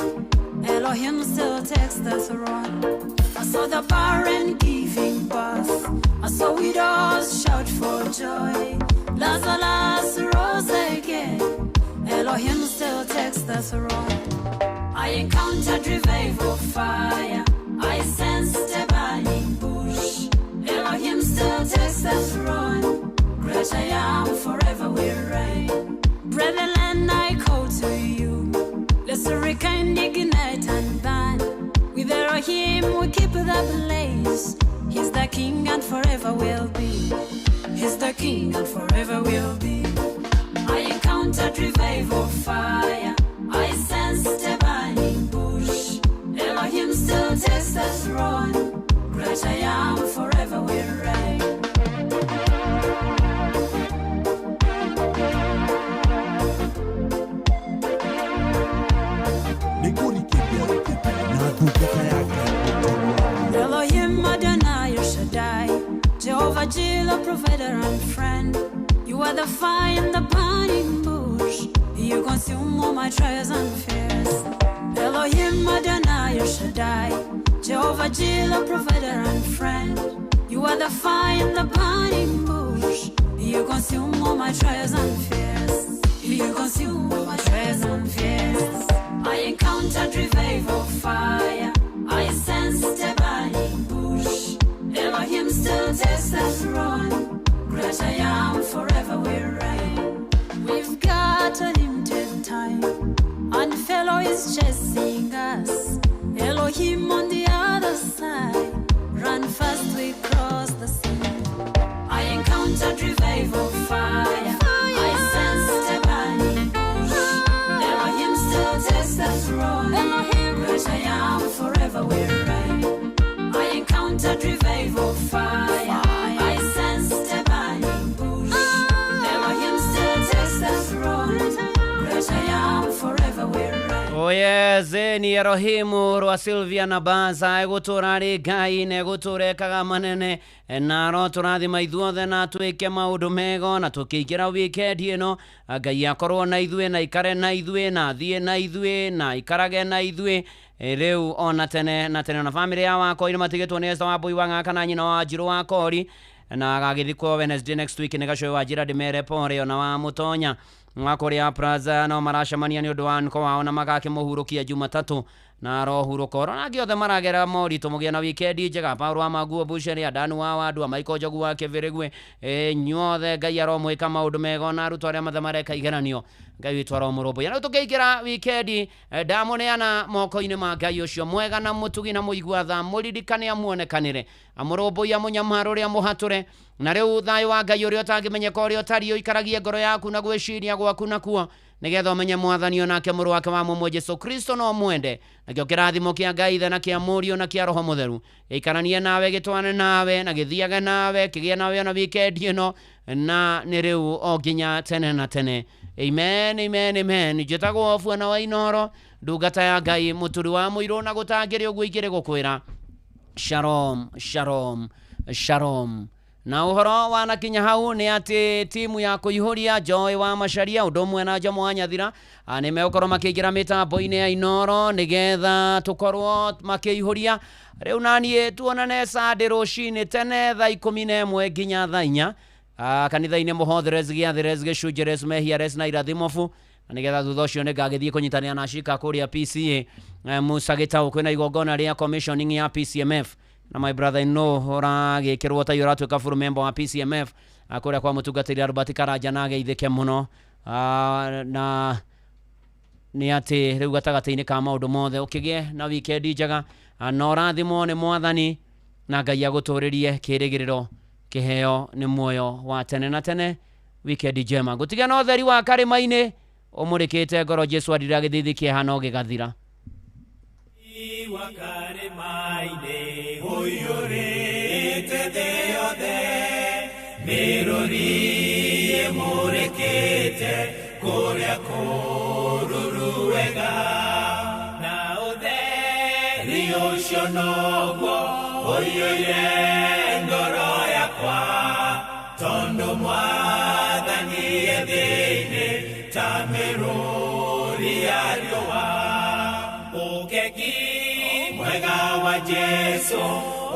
Elohim still takes the throne. I saw the barren giving birth. I saw widows shout for joy. Lazarus rose again. Elohim still takes the throne. I encountered revival fire. I sensed a burning bush. Elohim still takes the throne. Great I am, forever will reign. Brethren, I call to you. Let's rekindle, ignite and burn. With Elohim we keep the blaze. He's the king and forever will be. He's the king and forever will be. I encountered revival fire. I sensed a burning bush. Elohim still takes the throne. Great I am, forever will reign. Nĩ kũrikĩria na ndungata ya Ngai mũturi wa mũirũ Elohim Adonai El Shaddai, Jehovah Jireh, provider and friend. You are the fire in the burning bush. You consume all my trials and fears. Elohim Adonai El Shaddai, Jehovah Jireh, provider and friend. You are the fire in the burning bush. You consume all my trials and fears. You consume all my trials and fears. I encountered revival fire. I sensed a burning bush. Elohim still takes the throne. Great I am, forever will reign. We've got a limited time, and fellow is chasing us. Elohim on the other side. Run fast, we cross the sea. I encountered revival fire. I sensed a burning bush. Elohim still takes the throne. Great I am, forever will reign. I encountered revival fire. I sensed a burning bush. Elohim still takes the throne. Great I am, forever will reign. Oh yes, ni Erohimu rwa Sylvia na Baasa egũtũra rĩ Ngai na egũtũra ekaga manene na ro tũrathima ithuothe na twĩke maũndũ mega na tũkĩingĩra wikendi ĩno Ngai akorwo na ithuĩ na ikare na ithuĩ na athiĩ na ithuĩ na ikarage na ithuĩ rĩu ona tene na tene. Na bamĩrĩ ya Wakori matigĩtwo nĩ Esther Wambui wa Ng'aka na nyina wa Njirũ wa Kori na agagĩthikwo Wednesday next week nĩ Gacũĩ wa Njĩra ndĩmere pore ona wa Mũtonya wa kũrĩa Plaza no maracemania nĩ ũndũ wa nko wao na magakĩmũhurũkia Jumatatũ na arohurũka. Oro na angĩ othe maragera moritũ mũgĩe na wikendi njega. Paul wa Maguo Busheri, Adanu wa Wandua, Michael Njogu wa Kĩbĩrĩgwe, inyuothe Ngai aromwĩka maũndũ mega ona arutwo arĩa mathe mareka igeranio Ngai witũ aromũrũmbũiya. Rĩu tũkĩingĩra wikendi ndamũneana moko-inĩ ma Ngai ũcio mwega na mũtugi na mũigua tha, mũririkane amuonekanĩre, amũrũmbũiye, amũnyamarũre, amũhatũre Na rĩu thayũ wa Ngai ũrĩa ũtangĩmenyeka ũrĩa ũtariĩ ũikaragie ngoro yaku na gwĩciria gwaku nakuo, nĩgetha ũmenye Mwathani o nake mũrũ wake wa mũmwe Jesu Kristo no mwende. Nakĩo kĩrathimo kĩa Ngai Ithe na kĩa Mũriũ na kĩa Roho Mũtheru gĩikaranie nawe, gĩtwane nawe, na gĩthiage nawe, kĩgĩe nawe ona wikendi ĩno, na nĩ rĩu o nginya tene na tene. Amen, amen, amen. Njĩtagwo Buana wa Inooro, ndungata ya Ngai, mũturi wa mũirũ, na gũtangĩrĩ ũguo ingĩrĩ gũkwĩra shalom, shalom, shalom. Na ũhoro wanakinya hau nĩ atĩ timu ya kũihũria Joy wa Macharia ũndũ ũmwe na Jomo wa Nyathira nĩ megũkorwo makĩingĩra mĩtambo-inĩ ya Inooro nĩgetha tũkorwo makĩihũria. Rĩu naniĩ tuonane Sunday rũcinĩ tene thaa 11 nginya thaa 4 kanitha-inĩ Mũhotheres, Gĩathĩres, Gĩcunjĩres, Mehiares na Irathimobu, na nĩgetha thutha ũcio nĩngagĩthiĩ kũnyitanĩra na Ashika kũrĩa PCA Musa Gĩtaũ kwĩna igongona rĩa commissioning ya PCMF, na my brother in law ũragĩkĩrwo tai ũratuĩka full member wa PCMF kũrĩa kwa mũtungatĩri Albert Karanja, na ageithĩke mũno na nĩ atĩ rĩu gatagatĩ-inĩ ka maũndũ mothe ũkĩgĩe na wikendi njega na ũrathimwo nĩ Mwathani, na Ngai agũtũrĩrie kĩrĩgĩrĩro kĩheo nĩ muoyo wa tene na tene. Wikendi njema. Ngũtiga na ũtheri wa karĩma-inĩ ũmũrĩkĩte ngoro, Jesu arira gĩthithi kĩeha no gĩgathira. Wa karĩma-inĩ ũiyũrĩte thĩ yothe, mĩrũri ĩmũrĩkĩte kũrĩa kũruru wega, na ũtheri ũcio noguo ũiyũire ngoro yakwa, tondũ Mwathani e thĩinĩ ta mĩrũri ya riũa. Ũkegi mwega wa Jesu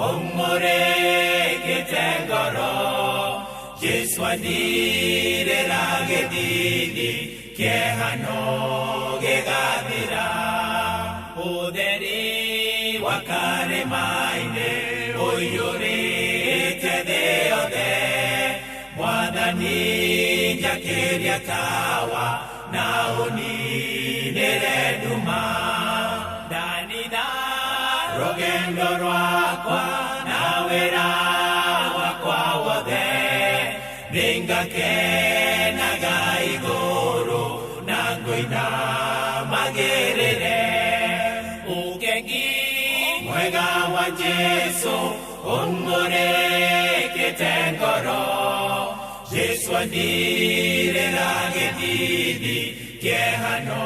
ũmũrĩkĩte ngoro, Jesu andirĩra gĩthithi kĩeha no gĩgathira. Ũtheri wa karĩma-inĩ ũiyũrĩte thĩ yothe, Mwathani njakĩria tawa na ũninĩre nduma. Ndanina rũgendo rwakwa na wĩra wakwa wothe, nĩngakenaga igũrũ na ngũina magĩrĩre. Ũkengi mwega wa Jesu ũmũrĩkĩte ngoro, Jesu andirĩra gĩthithi kĩeha no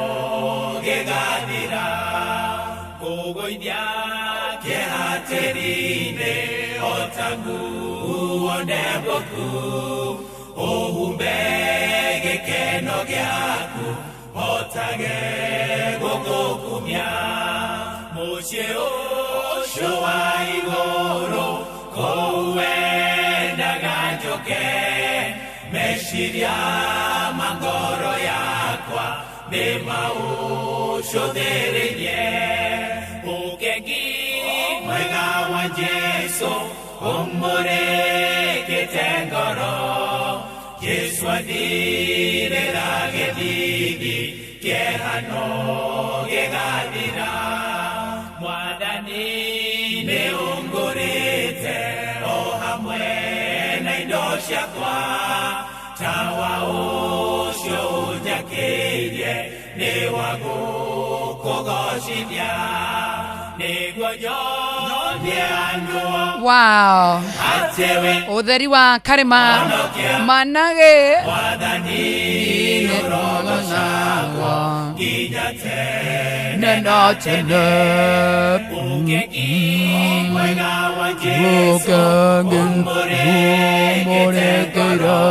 gĩgathira. Kũgũithia kĩeha tĩri-inĩ o ta nguo ndembũku, ũhumbe gĩkeno gĩaku hotage gũgũkumia. Mũciĩ ũcio wa igũrũ kũu wendaga njoke, meciria ma ngoro yakwa nĩ maũcũthĩrĩrie. Ũkengi mwega wa Jesu ũmũrĩkĩte ngoro, Jesu andirĩra gĩthithi kĩeha no gĩgathira. Mwathani nĩ ũngũrĩte o hamwe na indo ciakwa, tawa ũcio ũnjakĩirie nĩ wa gũkũgocithia, nĩguo nyonie andũ Wow. atĩ wĩ Ũtheri wa karĩma manage Mwathani ũrogocagwo nginya tene na tene. Ũkengi mwega wa Jesu Ũkengi ũmũrĩkĩte ngoro,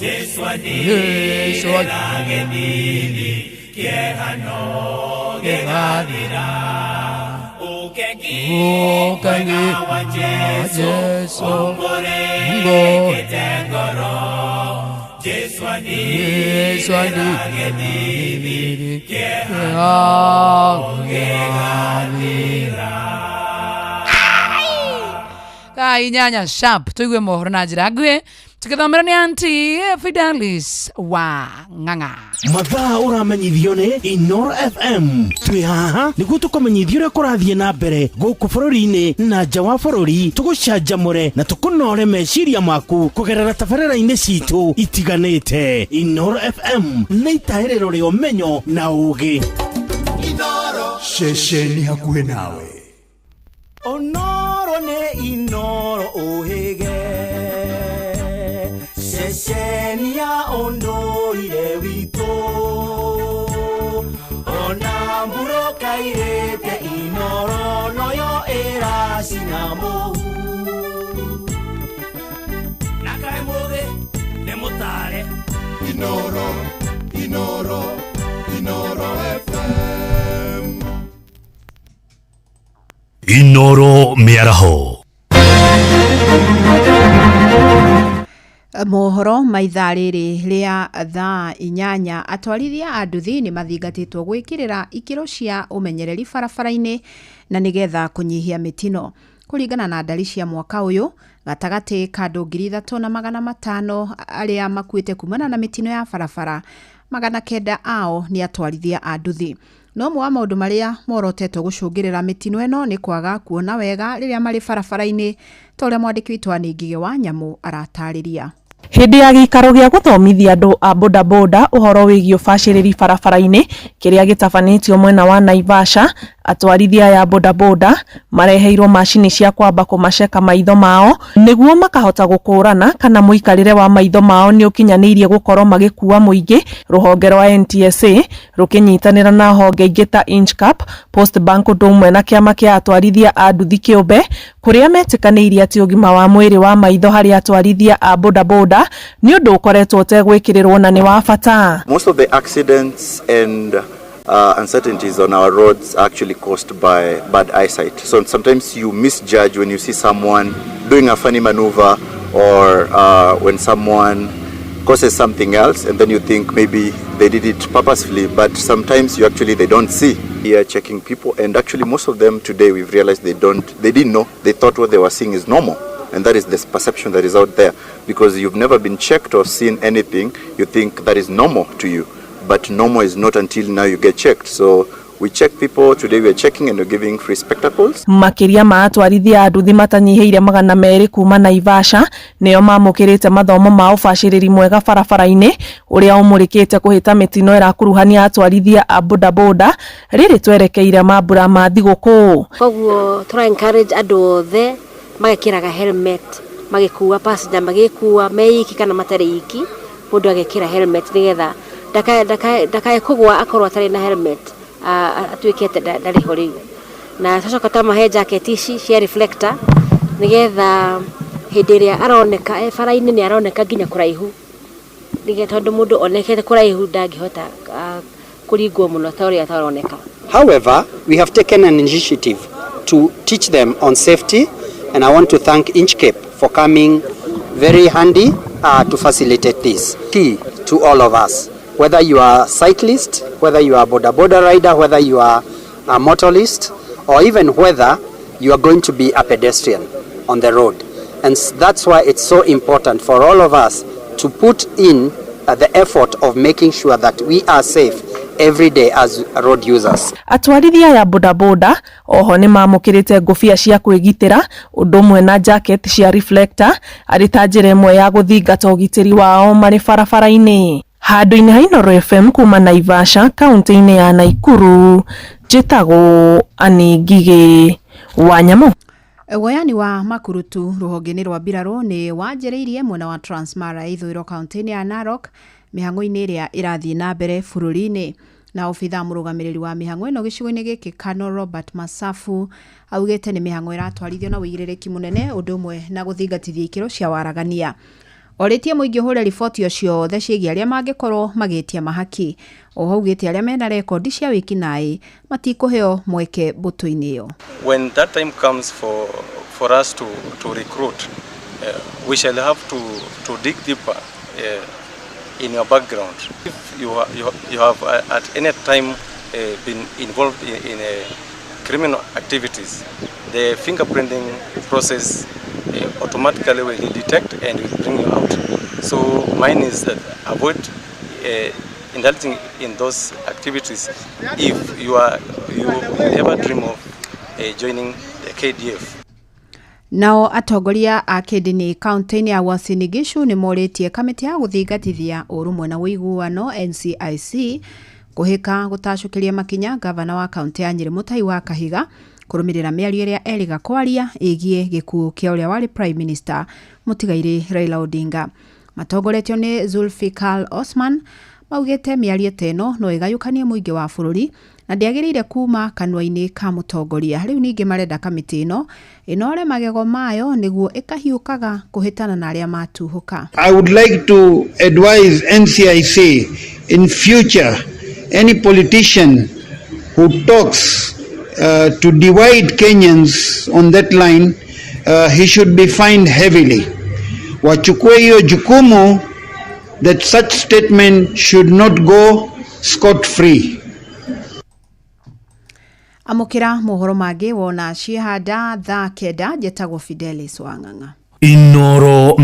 Jesu Jesu andirĩra gĩthithi kĩeha no gĩgathira. Ũkengi Ũkengi mwega wa Jesu Jesu ũmũrĩkĩte ngoro, Jesu Jesu andirĩra gĩthithi kĩeha no gĩgathira. Thaa 8 sharp tũigue mohoro na njĩra nguhĩ. Tũgĩthomera nĩ Aunty Fidelis wa Ng'ang'a. Mathaa ũramenyithio nĩ Inoro FM. Twĩ haha nĩguo tũkũmenyithia ũrĩa kũrathiĩ na mbere gũkũ bũrũri-inĩ na nja wa bũrũri, tũgũcanjamũre na tũkũnore meciria maku kũgerera tabarĩra-inĩ citũ itiganĩte. Inoro FM nĩ itahĩrĩro rĩa ũmenyo na ũũgĩ. Ceceni hakuhĩ nawe. Onoro nĩ Inoro ũhĩge, ceceni ya ũndũire witũ, ona mbura kairĩte Inoro noyo ĩracina mũhu. Na kaĩ mũthĩ nĩ mũtare. Inoro, Inoro, Inoro FM. Inoro mĩaraho. Mohoro ma ithaa rĩrĩ rĩa thaa 8, atwarithia a nduthi nĩ mathingatĩtwo gwĩkĩrĩra ikĩro cia ũmenyereri barabara-inĩ na nĩgetha kũnyihia mĩtino. Kũringana na ndari cia mwaka ũyũ, gatagatĩ ka andũ 3500 arĩa makuĩte kumana na mĩtino ya barabara, 900 ao nĩ atwarithia a nduthi. No ũmwe wa maũndũ marĩa morotetwo gũcũngĩrĩra mĩtino ĩno nĩ kwaga kuona wega rĩrĩa marĩ barabara-inĩ, ta ũrĩa mwandĩki witũ Anne Ngigĩ wa Nyamũ aratarĩria. Hĩndĩ ya gĩikaro gĩa gũthomithia andũ a bodaboda ũhoro wĩgiĩ ũbacĩrĩri barabara-inĩ kĩrĩa gĩtabanĩtio mwena wa Naivasha, atwarithia aya a bodaboda mareheirwo macini cia kwamba kũmaceka maitho mao nĩguo makahota gũkũrana kana mũikarĩre wa maitho mao nĩ ũkinyanĩirie gũkorwo magĩkua mũingĩ. Rũhonge rwa NTSA rũkĩnyitanĩra na honge ingĩ ta Inchcape, Post Bank ũndũ ũmwe na kĩama kĩa atwarithia a nduthi kĩũmbe, kũrĩa metĩkanĩirie atĩ ũgima wa mwĩrĩ wa maitho harĩ atwarithia a bodaboda nĩ ũndũ ũkoretwo ũtegwĩkĩrĩrwo na nĩ wa bata. Most of the accidents and uncertainties on our roads are actually caused by bad eyesight. So sometimes you misjudge when you see someone doing a funny maneuver, or when someone causes something else, and then you think maybe they did it purposefully, but sometimes you actually they don't see. We are checking people, and actually most of them today we've realized they didn't know. They thought what they were seeing is normal. And that is this perception that is out there. Because you've never been checked or seen anything, you think that is normal to you. But normal is not until now you get checked. So we check people, today we are checking and we're giving free spectacles. Makĩria ma atwarithia a nduthi matanyihĩire 200 kuma Naivasha nĩo mamũkĩrĩte mathomo ma ũbacĩrĩri mwega barabara-inĩ ũrĩa ũmũrĩkĩte kũhĩta mĩtino ĩrakuruhania atwarithia a bodaboda rĩrĩ twerekeire mambura ma thigũkũ. Koguo tũra encourage andũ othe magekĩraga helmet magĩkua passenger, magĩkua me iki kana matarĩ iki, mũndũ agekĩra helmet nĩgetha ndakae kũgwa akorwo atarĩ na helmet, atuĩke atĩ ndarĩ ho rĩu. Na tũcoka twamahe jacket ici cia reflector nĩgetha hĩndĩ ĩrĩa aroneka e bara-inĩ nĩ aroneka nginya kũraihu, nĩgetha tondũ mũndũ onekete kũraihu ndangĩhota kũringwo mũno ta ũrĩa ataroneka. However, we have taken an initiative to teach them on safety, and I want to thank Inchcape for coming very handy to facilitate this. Key to all of us, whether you are a cyclist, whether you are a boda boda rider, whether you are a motorist, or even whether you are going to be a pedestrian on the road. And that's why it's so important for all of us to put in the effort of making sure that we are safe every day as road users. Atwarithia ya bodaboda oho nĩ mamũkĩrĩte ngũbia cia kwĩgitĩra ũndũ ũmwe na jacket cia reflector arĩ ta njĩra ĩmwe ya gũthingata ũgitĩri wao marĩ barabara-inĩ. Handũ-inĩ ha Inooro FM kuma Naivasha kaunti-inĩ ya Naikuru, njĩtagwo Anne Ngigĩ wa Nyamũ. Woyani wa makurutu rũhonge-inĩ rwa mbirarũ nĩ wanjĩrĩirie mwena wa Transmara ithũĩro kaunti-inĩ ya Narok mĩhang'o-inĩ ĩrĩa ĩrathiĩ na mbere bũrũri-inĩ. Na obitha mũrũgamĩrĩri wa mĩhang'o ĩno gĩcigo-inĩ gĩkĩ Colonel Robert Masafu augĩte nĩ mĩhang'o ĩratwarithio na ũigĩrĩrĩki mũnene ũndũ ũmwe na gũthingatithia ikĩro cia waragania. Orĩtie mũingĩ ũhũre riboti o ciothe ciĩgiĩ arĩa mangĩkorwo magĩtia mahaki. Oho augĩte arĩa mena rekondi cia wĩkinaĩ matikũheo mweke mbũtũ-inĩ ĩyo. When that time comes for us to recruit, we shall have to dig deeper in your background. If you have at any time been involved in criminal activities, the fingerprinting process automatically will detect and will bring you out. So mine is that avoid indulging in those activities if you ever dream of joining the KDF. Nao atongoria a kĩndini kaunti-inĩ ya Uasin Gishu nĩ morĩtie kamĩtĩ ya gũthingatithia ũrũmwe na ũiguano NCIC kũhĩka gũtacũkĩria makinya gavana wa kaunti ya Nyĩrĩ Mutahi wa Kahiga kũrũmĩrĩra mĩario ĩrĩa erĩga kwaria ĩgiĩ gĩkuũ kĩa ũrĩa warĩ prime minister mũtigairĩ Raila Odinga. Matongoretio nĩ Zulfikar Osman maugĩte mĩario ta ĩno no ĩgayũkanie mũingĩ wa bũrũri na ndĩagĩrĩire kuma kanua-inĩ ka mũtongoria. Rĩu ningĩ marenda kamĩtĩ ĩno ĩnore magego mayo nĩguo ĩkahiũkaga kũhĩtana na arĩa matuhũka. I would like to advise NCIC in future, any politician who talks to divide Kenyans on that line, he should be fined heavily. Wachukue hiyo jukumu that such statement should not go scot free. Amũkĩra mohoro mangĩ wona ciehanda thaa 9. Njetagwo Fidelis Wang'ang'a. Inoro.